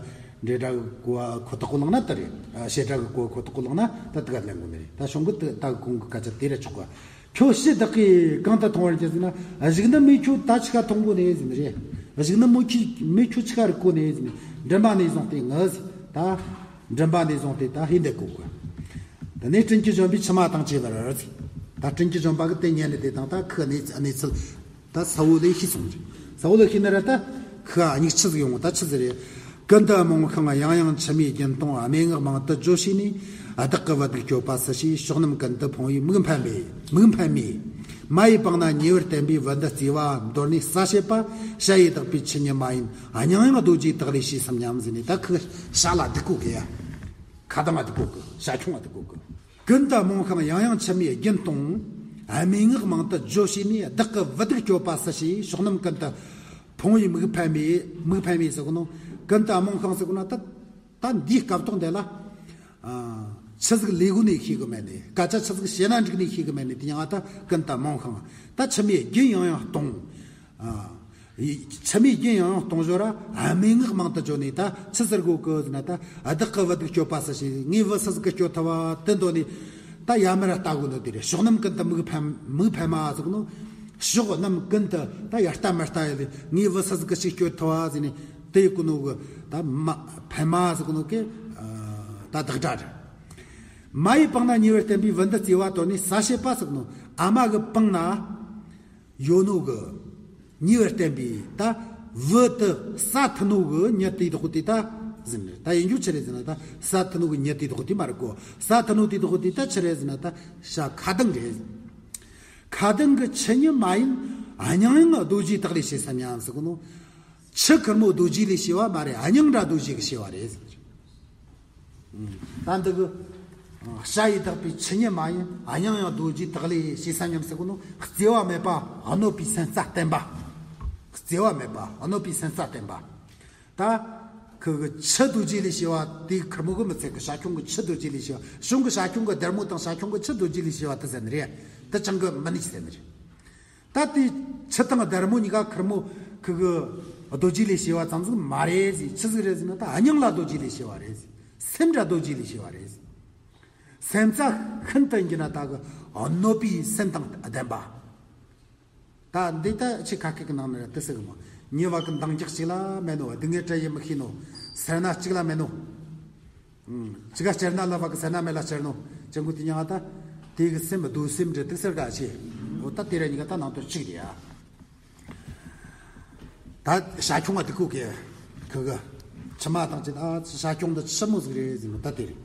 འབྲེལ་སྒྲ་གི་གོ་བ་ཁོ་ཐག་གོ་བླངས་ན་དེ་རེད། ཨ། བྱེད་སྒྲ་གི་གོ་བ་ཁོ་ཐག་གོ་བླངས་ན་ད་དེ་ག་ལེན་དགོས་ནི་རེད། ད་གཞུང་གི་དེ་ད་གི་གོང་གི་སྐད་ཆ་དེ་རེད་ཆོག་ག་ཁྱོད་ཕྱི་བདག་གིས་གང་དུ་མཐོང་བར་འགྱུར་ཟེར་ན། གཞུག་ནི་མོས་ཁྱོད་ད་ཆི་ག་མཐོང་གོ་ནི་ཟེར་ནི་རེད། གཞུག་ནི་མོ་ཁྱོད་མོས་ཁྱོད་ཆི་ག་རིག་གོ་ནི་ཟེར་ནི། མགྲིན་པ་ནས་བཟུང་སྟེ་ངུ་ཟེར། ད་མགྲིན་པ་ནས་བཟུང་སྟེ་ད་ཧེ་འདེད་གོ་གི། དེ་ནས་སྤྲིན་གྱི་བཞོན་པའི་མཆི་མ་དང་བཅས་པར་ཟེར། ད་སྤྲིན་གྱི་བཞོན་པ་གི་དེ་ཉན་ནི་དེ་དང་ད་ཁི་གནས་གནས་ཚུལ། ད་ས་བོ་ལས་ཤེས་སོང་རེད། ས་བོ་ལས་ཤེས་ན་ར་ད་ཁི་ཨ་མྱིག་ཆུ་ཟིག་ཡོང་ད་ཆི་ཟིག་རེད། ཀུན་ཏུ་རྨོངས་ཤིང་ཡང་ཡང་མཆི་མའི་རྒྱུན་གཏོང་། སྨྲེ་སྔགས་མང་དུ་བརྗོད་བྱས་ནས། བདག་གི་བུ་སྡུག་སྤྱོད་པ་སུ་ཞིག་ཕྱོགས་རྣམས་ཀུན་ཏུ་ཕུང་བོའི་མིག་ཕན་མེད། མིག་ཕན་མེད། མ་ཡི་སྤང་ན་ཉེ་བར་བསྟན་པའི་བུ་འདི་བརྩེ་བ་མདོར་ནས་ཟ་བྱེད་པ། ཤ་ཡི་དག་པའི་ཆུ་ཉིད་མ་ཡིན་སྙིང་ཡང་རྡོ་རྗེའི་དག་ལས་བྱས་སམ་སྙམ་ཟེར་ནས། ད་ཁོ་ཤ་ལ་སྡུག་གོ་གི་ཡ། ཁ་གདངས་ལ་སྡུག་གོ་གི། ཤ་ཆུང་ལ་སྡུག་གོ་གི། ཀུན་ཏུ་རྨོངས་ཤིང་ཡང་ཡང་འཆི་མེད་རྒྱུན་གཏོང་། སྨྲེ་སྔགས་མང་དུ་བརྗོད་བྱས་ནས། བདག་གི་བུ་སྡུག་སྤྱོད་པ་སུ་ཞིག་ཕྱོགས་རྣམས་ཀུན་ཏུ་ཕུང་བོའི་མིག་ཕན་མེད། མིག་ཕན་མེད་ཟེར་གོ་ནོ། ཀུན་ཏུ་རྨོངས་ཤིང་ཟེར་གོ་ན་ད། ད་འདིའི་སྐབས་ཐོག་འདི་ལ། ཨ། ཆི་ཟིག་ལས་གོ་ནས་ཤེས་གི་མེད་ནས། སྐད་ཆ་ཆི་ཟིག་བཤད་ན་འགྲིག་ནས་ཤེས་གི་མེད་ནས། དེ་ཡང་ད་ཀུན་ཏུ་རྨོངས་ཤིང་། ད་འཆི་མེད་རྒྱུན་ཡང་ཡང་གཏོང་། ཨ། འཆི་མེད་རྒྱུན་ཡང་ཡང་གཏོང་ཞོར་ར་སྨྲེ་སྔགས་མང་དུ་བརྗོད་ནས། ད་ཆི་ཟེར་གོ་གི་ཟེར་ན། ད་བདག་གི་བུ་སྡུག་སྤྱོད་པ་སུ་ཞིག་ངའི་བུ་སུ་ཟིག་གིས་སྤྱོད་ཐུབ་བ་དེ་འདོད་ནས། ད་ཡར་མར་ལྟ་གོ་ནོ་དེ་རེད། ཕྱོགས་རྣམས་ཀུན་ཏུ་མིག་ཕན། མིག་ཕན་མ་ཟེར་གོ་ནོ། ཕྱོགས་རྣམས་ཀུན་ཏུ་ད་ཡར་ལྟ་མར་ལྟ་ཡོད་དེ། ངའི་བུ་སུ་ཟིག་གིས་ཅིག་སྤྱོད་ཐུབ་བ་ཟེར་ནས་དེ་གོ་ནོ་གི། ད་མ་ཕན་མ་ཟེར་གོ་ནོ་གི། ཨ། ད་བདག་སྒྲ་རེད། མ་ཡི་སྤང་ན་ཉེ་བར་བསྟན་པའི་བུ་འདི་བརྩེ་བ་མདོར་ནས་ཟ་བྱེད་པ་ཟེར་གོ་ནོ། ཨ་མ་གིས་སྤངས་ན་ཡོད་ནོ་གི། ཉེ་བར་བསྟན་པའི་ད་བུ་དེ་ཟ་ཐུབ་ནོ་གི་མྱི་དེ་དོག་དེ་ད་ཟེར་ནས། ད་ཡིན་རྒྱུ་ཆི་རེད་ཟེར་ན། ད་ཟ་ཐུབ་ནོ་གི་མྱི་དེ་དོག་དེ་མ་རེད་གོ། ཟ་ཐུབ་ནོ་དེ་དོག་དེ་ད་ཆི་རེད་ཟེར་ན། ད་ཤ་ཁ་གདངས་རེད། ཁ་གདངས་གི་ཆུ་ཉིད་མ་ཡིན་སྙིང་ཡང་རྡོ་རྗེའི་དག་ལས་བྱས་སམ་སྙམ་ཟེར་གོ་ནོ། ཆུ་ཁེར་མོ་རྡོ་རྗེ་ལས་བྱས་པ་མ་རེད། སྙིང་ར་རྡོ་རྗེ་གིས་བྱས་པ་རེད་ཟེར། ད་འདི་གི། ཨ། ཤ་ཡི་དག་པའི་ཆུ་ཉིད་མ་ཡིན། སྙིང་ཡང་རྡོ་རྗེའི་དག་ལས་བྱས་སམ་སྙམ་ཟེར་གོ་ནོ། བརྩེ་བ་མེད་པ་གནོད་པའི་སེམས་རྩ་བརྟན་པ། བརྩེ་བ་མེད་པ་གནོད་པའི་སེམས་རྩ་བརྟན་པ། ད་ཁོ་གི་ཆུ་རྡོ་རྗེ་ལས་བྱས་པ་དེ་ཁེར་མོ་གིས་མི་ཚད་གི། ཤ་ཆུང་གི་ཆུ་རྡོ་རྗེ་ལས་བྱས་པ། གཞུང་གི་ཤ་ཆུང་གི་སྡེར་མོ་དང་ཤ་ཆུང་གི་ཆུ་རྡོ་རྗེ་ལས་བྱས་པ་དེ་ཟེར་ནི་རེད། དེ་ཅང་གི་མི་ནུས་ཟེར་ནི་རེད། ད་དེ་ཆུ་དང་སྡེར་མོ་གཉིས་ཀ་ཁེར་མོ་ཁོ་གི་རྡོ་རྗེ་ལས་བྱས་པ་ཙམ་ཟིག་མ་རེད་ཟེར། ཆི་ཟིག་རེད་ཟེར་ན། ད་སྙིང་ལ་རྡོ་རྗེ་ལས་བྱས་པ་རེད་ཟེར། སེམས་ར་རྡོ་རྗེ་ལས་བྱས་པ་རེད་ཟེར། སེམས་རྩ་ཤིན་ཏུ་ཡིན་གྱི་ན་ད་གི་གནོད་པའི་སེམས་དང་ལྡན་པ། ད་འདི་ད་ཆི་ཁ་སྐད་ཀྱི་ནང་ནས་ར་དེ་ཟེར་གི་མོ། ཉེས་པ་གི་འདང་རྒྱག་གཅིག་ལ་མེད་ནོ། སྡུག་བསྔལ་བྲལ་ཡེ་མི་ཤེས་ནོ། སེར་སྣ་གཅིག་ལ་མེད་ནོ། ཨུམ། ཅི་ག་སྤྱིར་ན་ལ་བ་གི་སེར་སྣ་མེད་ལ་སྤྱིར་ནོ། ཅང་གོ་དེ་ཉང་ད། དེ་གི་སེམས་རྡོ་སེམས་རེད་དེ་ཟེར་ག་ཆེ། འོ་ད་དེ་ར་གཉིས་ཀ་ད་ནང་དོན་གཅིག་རེད་ཡ། ད་ཤ་ཆུང་བ་དེ་ཁུག་གི། ཁུག་གི། ཕྱི་མ་དང་ཅི། ཨ། ཤ་ཆུང་འདི་ཆི་མོ་ཟིག་རེད་ཟེར་ནོ་ད་དེ་རེད།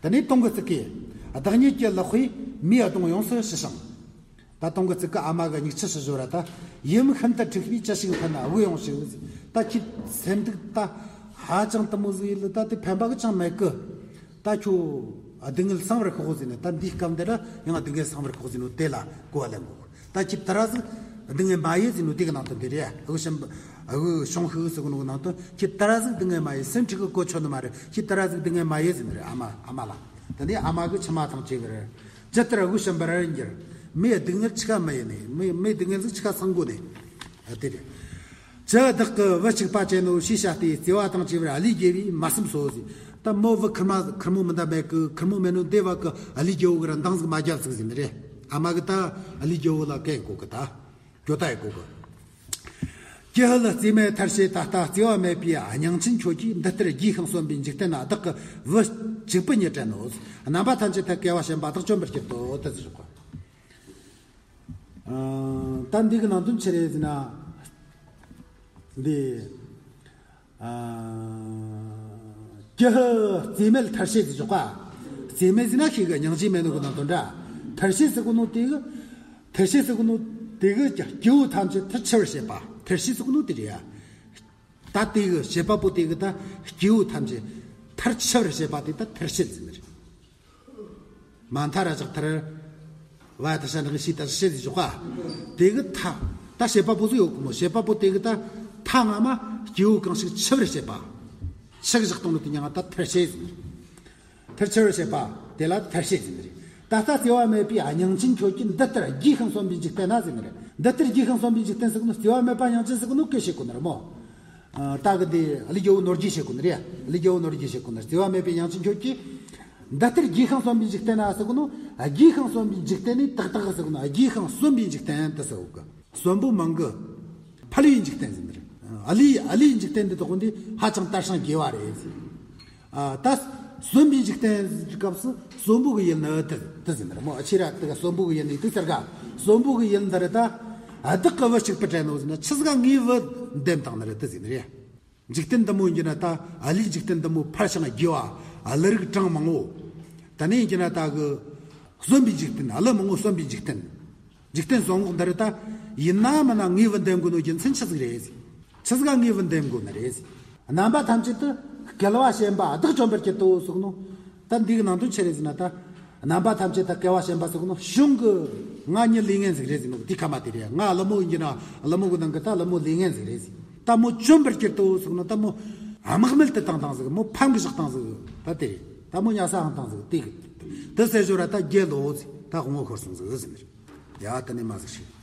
དེ་ནས་སྟོང་གི་ཙིག་གེ། བདག་ཉིད་ཀྱི་ལག་པས་མིའི་གདོང་ཡོངས་སུ་ཞུ་ཞིང་། ད་སྟོང་གི་ཙིག་གེ་ཨ་མ་གི་མྱིག་ཆུ་ཞུ་ཞོར་ར། ད་ཡིད་ཤིན་ཏུ་འཁྲུགས་པས་ཅི་ཞིག་ཕན་ན་དབུགས་ཡོང་ཞིག་ཟེར། ད་ཁྱེད་སེམས་སྡུག་ད་ཧ་ཅང་དེ་མོ་ཟིག་ཡིན་ལ། ད་དེ་ཕན་པ་གི་ཅང་མེད་གི། ད་ཁྱོད་སྡུག་བསྔལ་སངས་པར་ཤོག་ཟེར་ནས། ད་འདིའི་སྐབས་འདི་ལ་ཡང་སྡུག་བསྔལ་སངས་པར་ཤོག་ཟེར་ནོ་དེ་ལ་གོ་བ་ལེན་དགོས། ད་ཁྱེད་ད་ར་ཟིག་སྡུག་བསྔལ་མ་ཡེ་ཟེར་ནོ་དེ་གི་ནང་དོན་དེ་རེད། དབུགས་ཞིམ་པོ་དབུགས་ཤོང་ཤིག་ཟེར་གོ་ནོ་གི་ནང་དོན། ཁྱེད་ད་ར་ཟིག་སྡུག་བསྔལ་མ་ཡེ། སེམས་འཁྲུག་གི་གོ་ཆོད་ནི་མ་རེད། ཁྱེད་ད་ར་ཟིག་སྡུག་བསྔལ་མ་ཡེ་ཟེར་ནི་རེད། ཨ་མ་ཨ་མ་ལ། དེ་ནས་ཨ་མ་གི་མཆི་མ་དང་བཅས་པར་ཇི་ལྟར་དབུགས་ཞིམ་པར་འགྱུར། མིའི་སྡུག་བསྔལ་ཆི་ག་མི་ཡེ་ནས། མི་མིའི་སྡུག་བསྔལ་ཟིག་ཆི་ག་སངས་གོ་ནས། ཨ། དེ་རེད། ཅི་བདག་གི་བུ་གཅིག་པ་ཅན་ནོ་ཞེས་བྱ་སྟེ། བརྩེ་བ་དང་བཅས་པར་ཨ་ལུའི་རྒྱལ་པོས་མ་བསམ་སོ་ཟེར། ད་མོ་བུ་ཁེར་མ་ཁེར་མོ་མི་འདའ་མེད་གི། ཁེར་མོ་མེད་ནོ་དེ་བ་གི་ཨ་ལུའི་རྒྱལ་པོ་གི་ར་འདང་ཟིག་མ་རྒྱབ་ཟིག་ཟེར་ནི་རེད། ཨ་མ་གི་ད་ཨ་ལུའི་རྒྱལ་པོ་ལ་གན་གོ་གི། ད་གྱོད་ད་ཡེ་གོ་གི། ཀྱི་ཧུད་བརྩེ་མེད་ཐར་བྱེད་ད་ལྟ། བརྩེ་བ་མེད་པའི་སྙིང་ཆེན་ཁྱོད་ཀྱིས། འདི་ལྟར་རྒྱས་ཤིང་གསོན་པའི་འཇིག་རྟེན་ན། བདག་གི་བུ་གཅིག་པུ་ཉིད་བྲལ་ནོ། རྣམ་པ་ཐམས་ཅད་ཐད་བསྐལ་བ་ཞེན་པ་དག་བཅོམ་པར་བགྱིད་དོ། དེ་ཟེར་གོ། ཨ། ད་འདི་གི་ནང་དོན་ཆི་རེད་ཟེར་ན། འདི། ཨ། ཀྱི་ཧུད་བརྩེ་མེད་ཐར་བྱེད་ཟེར་ཆོག་ག། བརྩེ་མེད་ཟེར་ན་ཤེས་གི། སྙིང་རྗེ་མེད་ནོ་གི་ནང་དོན་འདྲ། ཐར་བྱེད་ཟེར་གོ་ནོ་དེ་གི། ཐར་བྱེད་ཟེར་གོ་ནོ་དེ་གི་སྐྱེ་བོ་ཐམས་ཅད་མཐར་འཆི་བར་བྱེད་པ། ཐར་བྱེད་ཟེར་གོ་ནོ་དེ་རེད་ཡ། ད་དེ་གི་བྱེད་པ་པོ་དེ་གི་ད་སྐྱེ་བོ་ཐམས་ཅད་མཐར་འཆི་བར་བྱེད་པ་དེ་ད་ཐར་བྱེད་ཟེར་ནི་རེད། མ་མཐའ་ར་ཇག་མཐར། བ་ད་ཤ་འདྲ་གི་ཤི་ད་ཤི་ཟེར་ཆོག་ག། དེ་གི་མཐའ། ད་བྱེད་པ་པོ་ཟིག་ཡོད་གི་མོ། བྱེད་པ་པོ་དེ་གི་ད་མཐའ་སྔ་མ་སྐྱེ་བོ་གང་ཞིག་འཆི་བར་བྱེད་པ། འཆི་གི་བཞག་གཏོང་ནི་དེ་མྱིང་ང་ད་ཐར་བྱེད་ཟེར་ནི་རེད། མཐར་འཆི་བར་བྱེད་པ་དེ་ལ་ཐར་བྱེད་ཟེར་ནི་རེད། ད་ལྟ་བརྩེ་བ་མེད་པའི་སྙིང་ཆེན་ཁྱོད་ཀྱིས། འདི་ལྟར་རྒྱས་ཤིང་གསོན་པའི་འཇིག་རྟེན་ན་ཟེར་ནི་རེད། འདི་ལྟར་རྒྱས་ཤིང་གསོན་པའི་འཇིག་རྟེན་ཟེར་གོ་ནོ། བརྩེ་བ་མེད་པ་སྙིང་ཆེན་ཟེར་གོ་ནོ་གི་བཤད་གོ་ནི་རེད་མོ། ཨ། ད་གི་འདི་ཨ་ལུའི་རྒྱལ་པོ་ནོར་རྒྱས་བཤད་གོ་ནི་རེད། ཨ་ལུའི་རྒྱལ་པོ་ནོར་རྒྱས་བཤད་གོ་ནི། བརྩེ་བ་མེད་པའི་སྙིང་ཆེན་ཁྱོད་ཀྱིས། འདི་ལྟར་རྒྱས་ཤིང་གསོན་པའི་འཇིག་རྟེན་ན་ཟེར་གོ་ནོ། རྒྱས་ཤིང་གསོན་པའི་འཇིག་རྟེན་ནི་ཏག་ཏག་ཟེར་གོ་ནོ། རྒྱས་ཤིང་གསོན་པའི་འཇིག་རྟེན་དེ་ཟེར་གོ་གི། གསོན་པོ་མང་གི། ཕལ་བའི་འཇིག་རྟེན་ཟེར་ནི་རེད། ཨ་ལུའི་ཨ་ལུའི་འཇིག་རྟེན་འདི་དག་འདི་ཧ་ཅང་དར་ཞིང་རྒྱས་པ་རེད་ཟེར། ཨ། ད་གསོན་པའི་འཇིག་རྟེན་གྱི་སྐབས་སུ་གསོན་པོ་གི་ཡུལ་ནི་དེ་དེ་ཟེར་ནི་རེད་མོ། ཨ། ཕྱི་ར་དེ་ག་གསོན་པོ་གི་ཡུལ་ནི་དེ་ཟེར་ག། གསོན་པོ་གི་ཡུལ་འདི་ར་ད། ཨ། བདག་གི་བུ་གཅིག་པུ་བྲལ་ནོ་ཟེར་ན། ཆི་ཟིག་ག་ངའི་བུ་འདེམས་བཏང་ནི་རེད་དེ་ཟེར་ནི་རེད། འཇིག་རྟེན་འདི་མོ་ཡིན་གྱི་ན། ད་ཨ་ལུའི་འཇིག་རྟེན་འདི་མོ་ཕལ་ཞིང་རྒྱས་པ། ཨ། ལི་རིགས་གྲངས་མང་བོ། ད་ནི་ཡིན་གྱི་ན་ད་གི་གསོན་པའི་འཇིག་རྟེན། ཨ་ལ་མི་ངོ་གསོན་པའི་འཇིག་རྟེན། འཇིག་རྟེན་གསོན་འོག་འདི་རེད། ད་ཡིན་ན་མིན་ན་ངེས་པར་འདེམ་དགོས་ནོ་རྒྱུ་མཚན་ཆི་ཟིག་རེད་ཟེར། ཆི་ཟིག་ག་ངེས་པར་འདེམ་དགོས་ནི་རེད་ཟེར། རྣམ་པ་ཐམས་ཅད་དུ་སྐལ་བ་བྱིན་པ་བདག་བཅོམ་པར་གྱུར་ཏོ་གསུངས་ནོ། ད་འདི་གི་ནང་དོན་ཆི་རེད་ཟེར་ན། ད་རྣམ་པ་ཐམས་ཅད་དུ་སྐལ་བ་བྱིན་པ་གསུངས་ནོ་གཞུང་གི་ང་གཉིས་ལས་ངན་ཟིག་རེད་ཟེར་ནོ། དེ་ཁ་མ་དེ་རེད། ང་ཀླུ་མོ་ཡིན་གྱི་ན་ཀླུ་མོ་གི་ནང་གི་ད་ཀླུ་མོ་ལས་ངན་ཟིག་རེད་ཟེར། ད་མོ་བཅོམ་པར་གྱུར་ཏོ་གསུངས་ནོ། ད་མོ་དམག་མེད་དུ་བཏང་བཏང་ཟིག་མོ་ཕམ་གི་བཞག་བཏང་ཟིག་ད་དེ་རེད། ད་མོ་ཉལ་ས་འཕངས་བཏང་ཟིག་དེ་གི་དེ་ཟེར་ཞོར་ར་ད་རྒྱལ་ལོ་ཟེར། ད་དབང་བོ་ཤོར་སོང་ཟིག་ཟེར་ནི་རེད། ཡ་ད་ནི་མ་ཟིག་ཤི།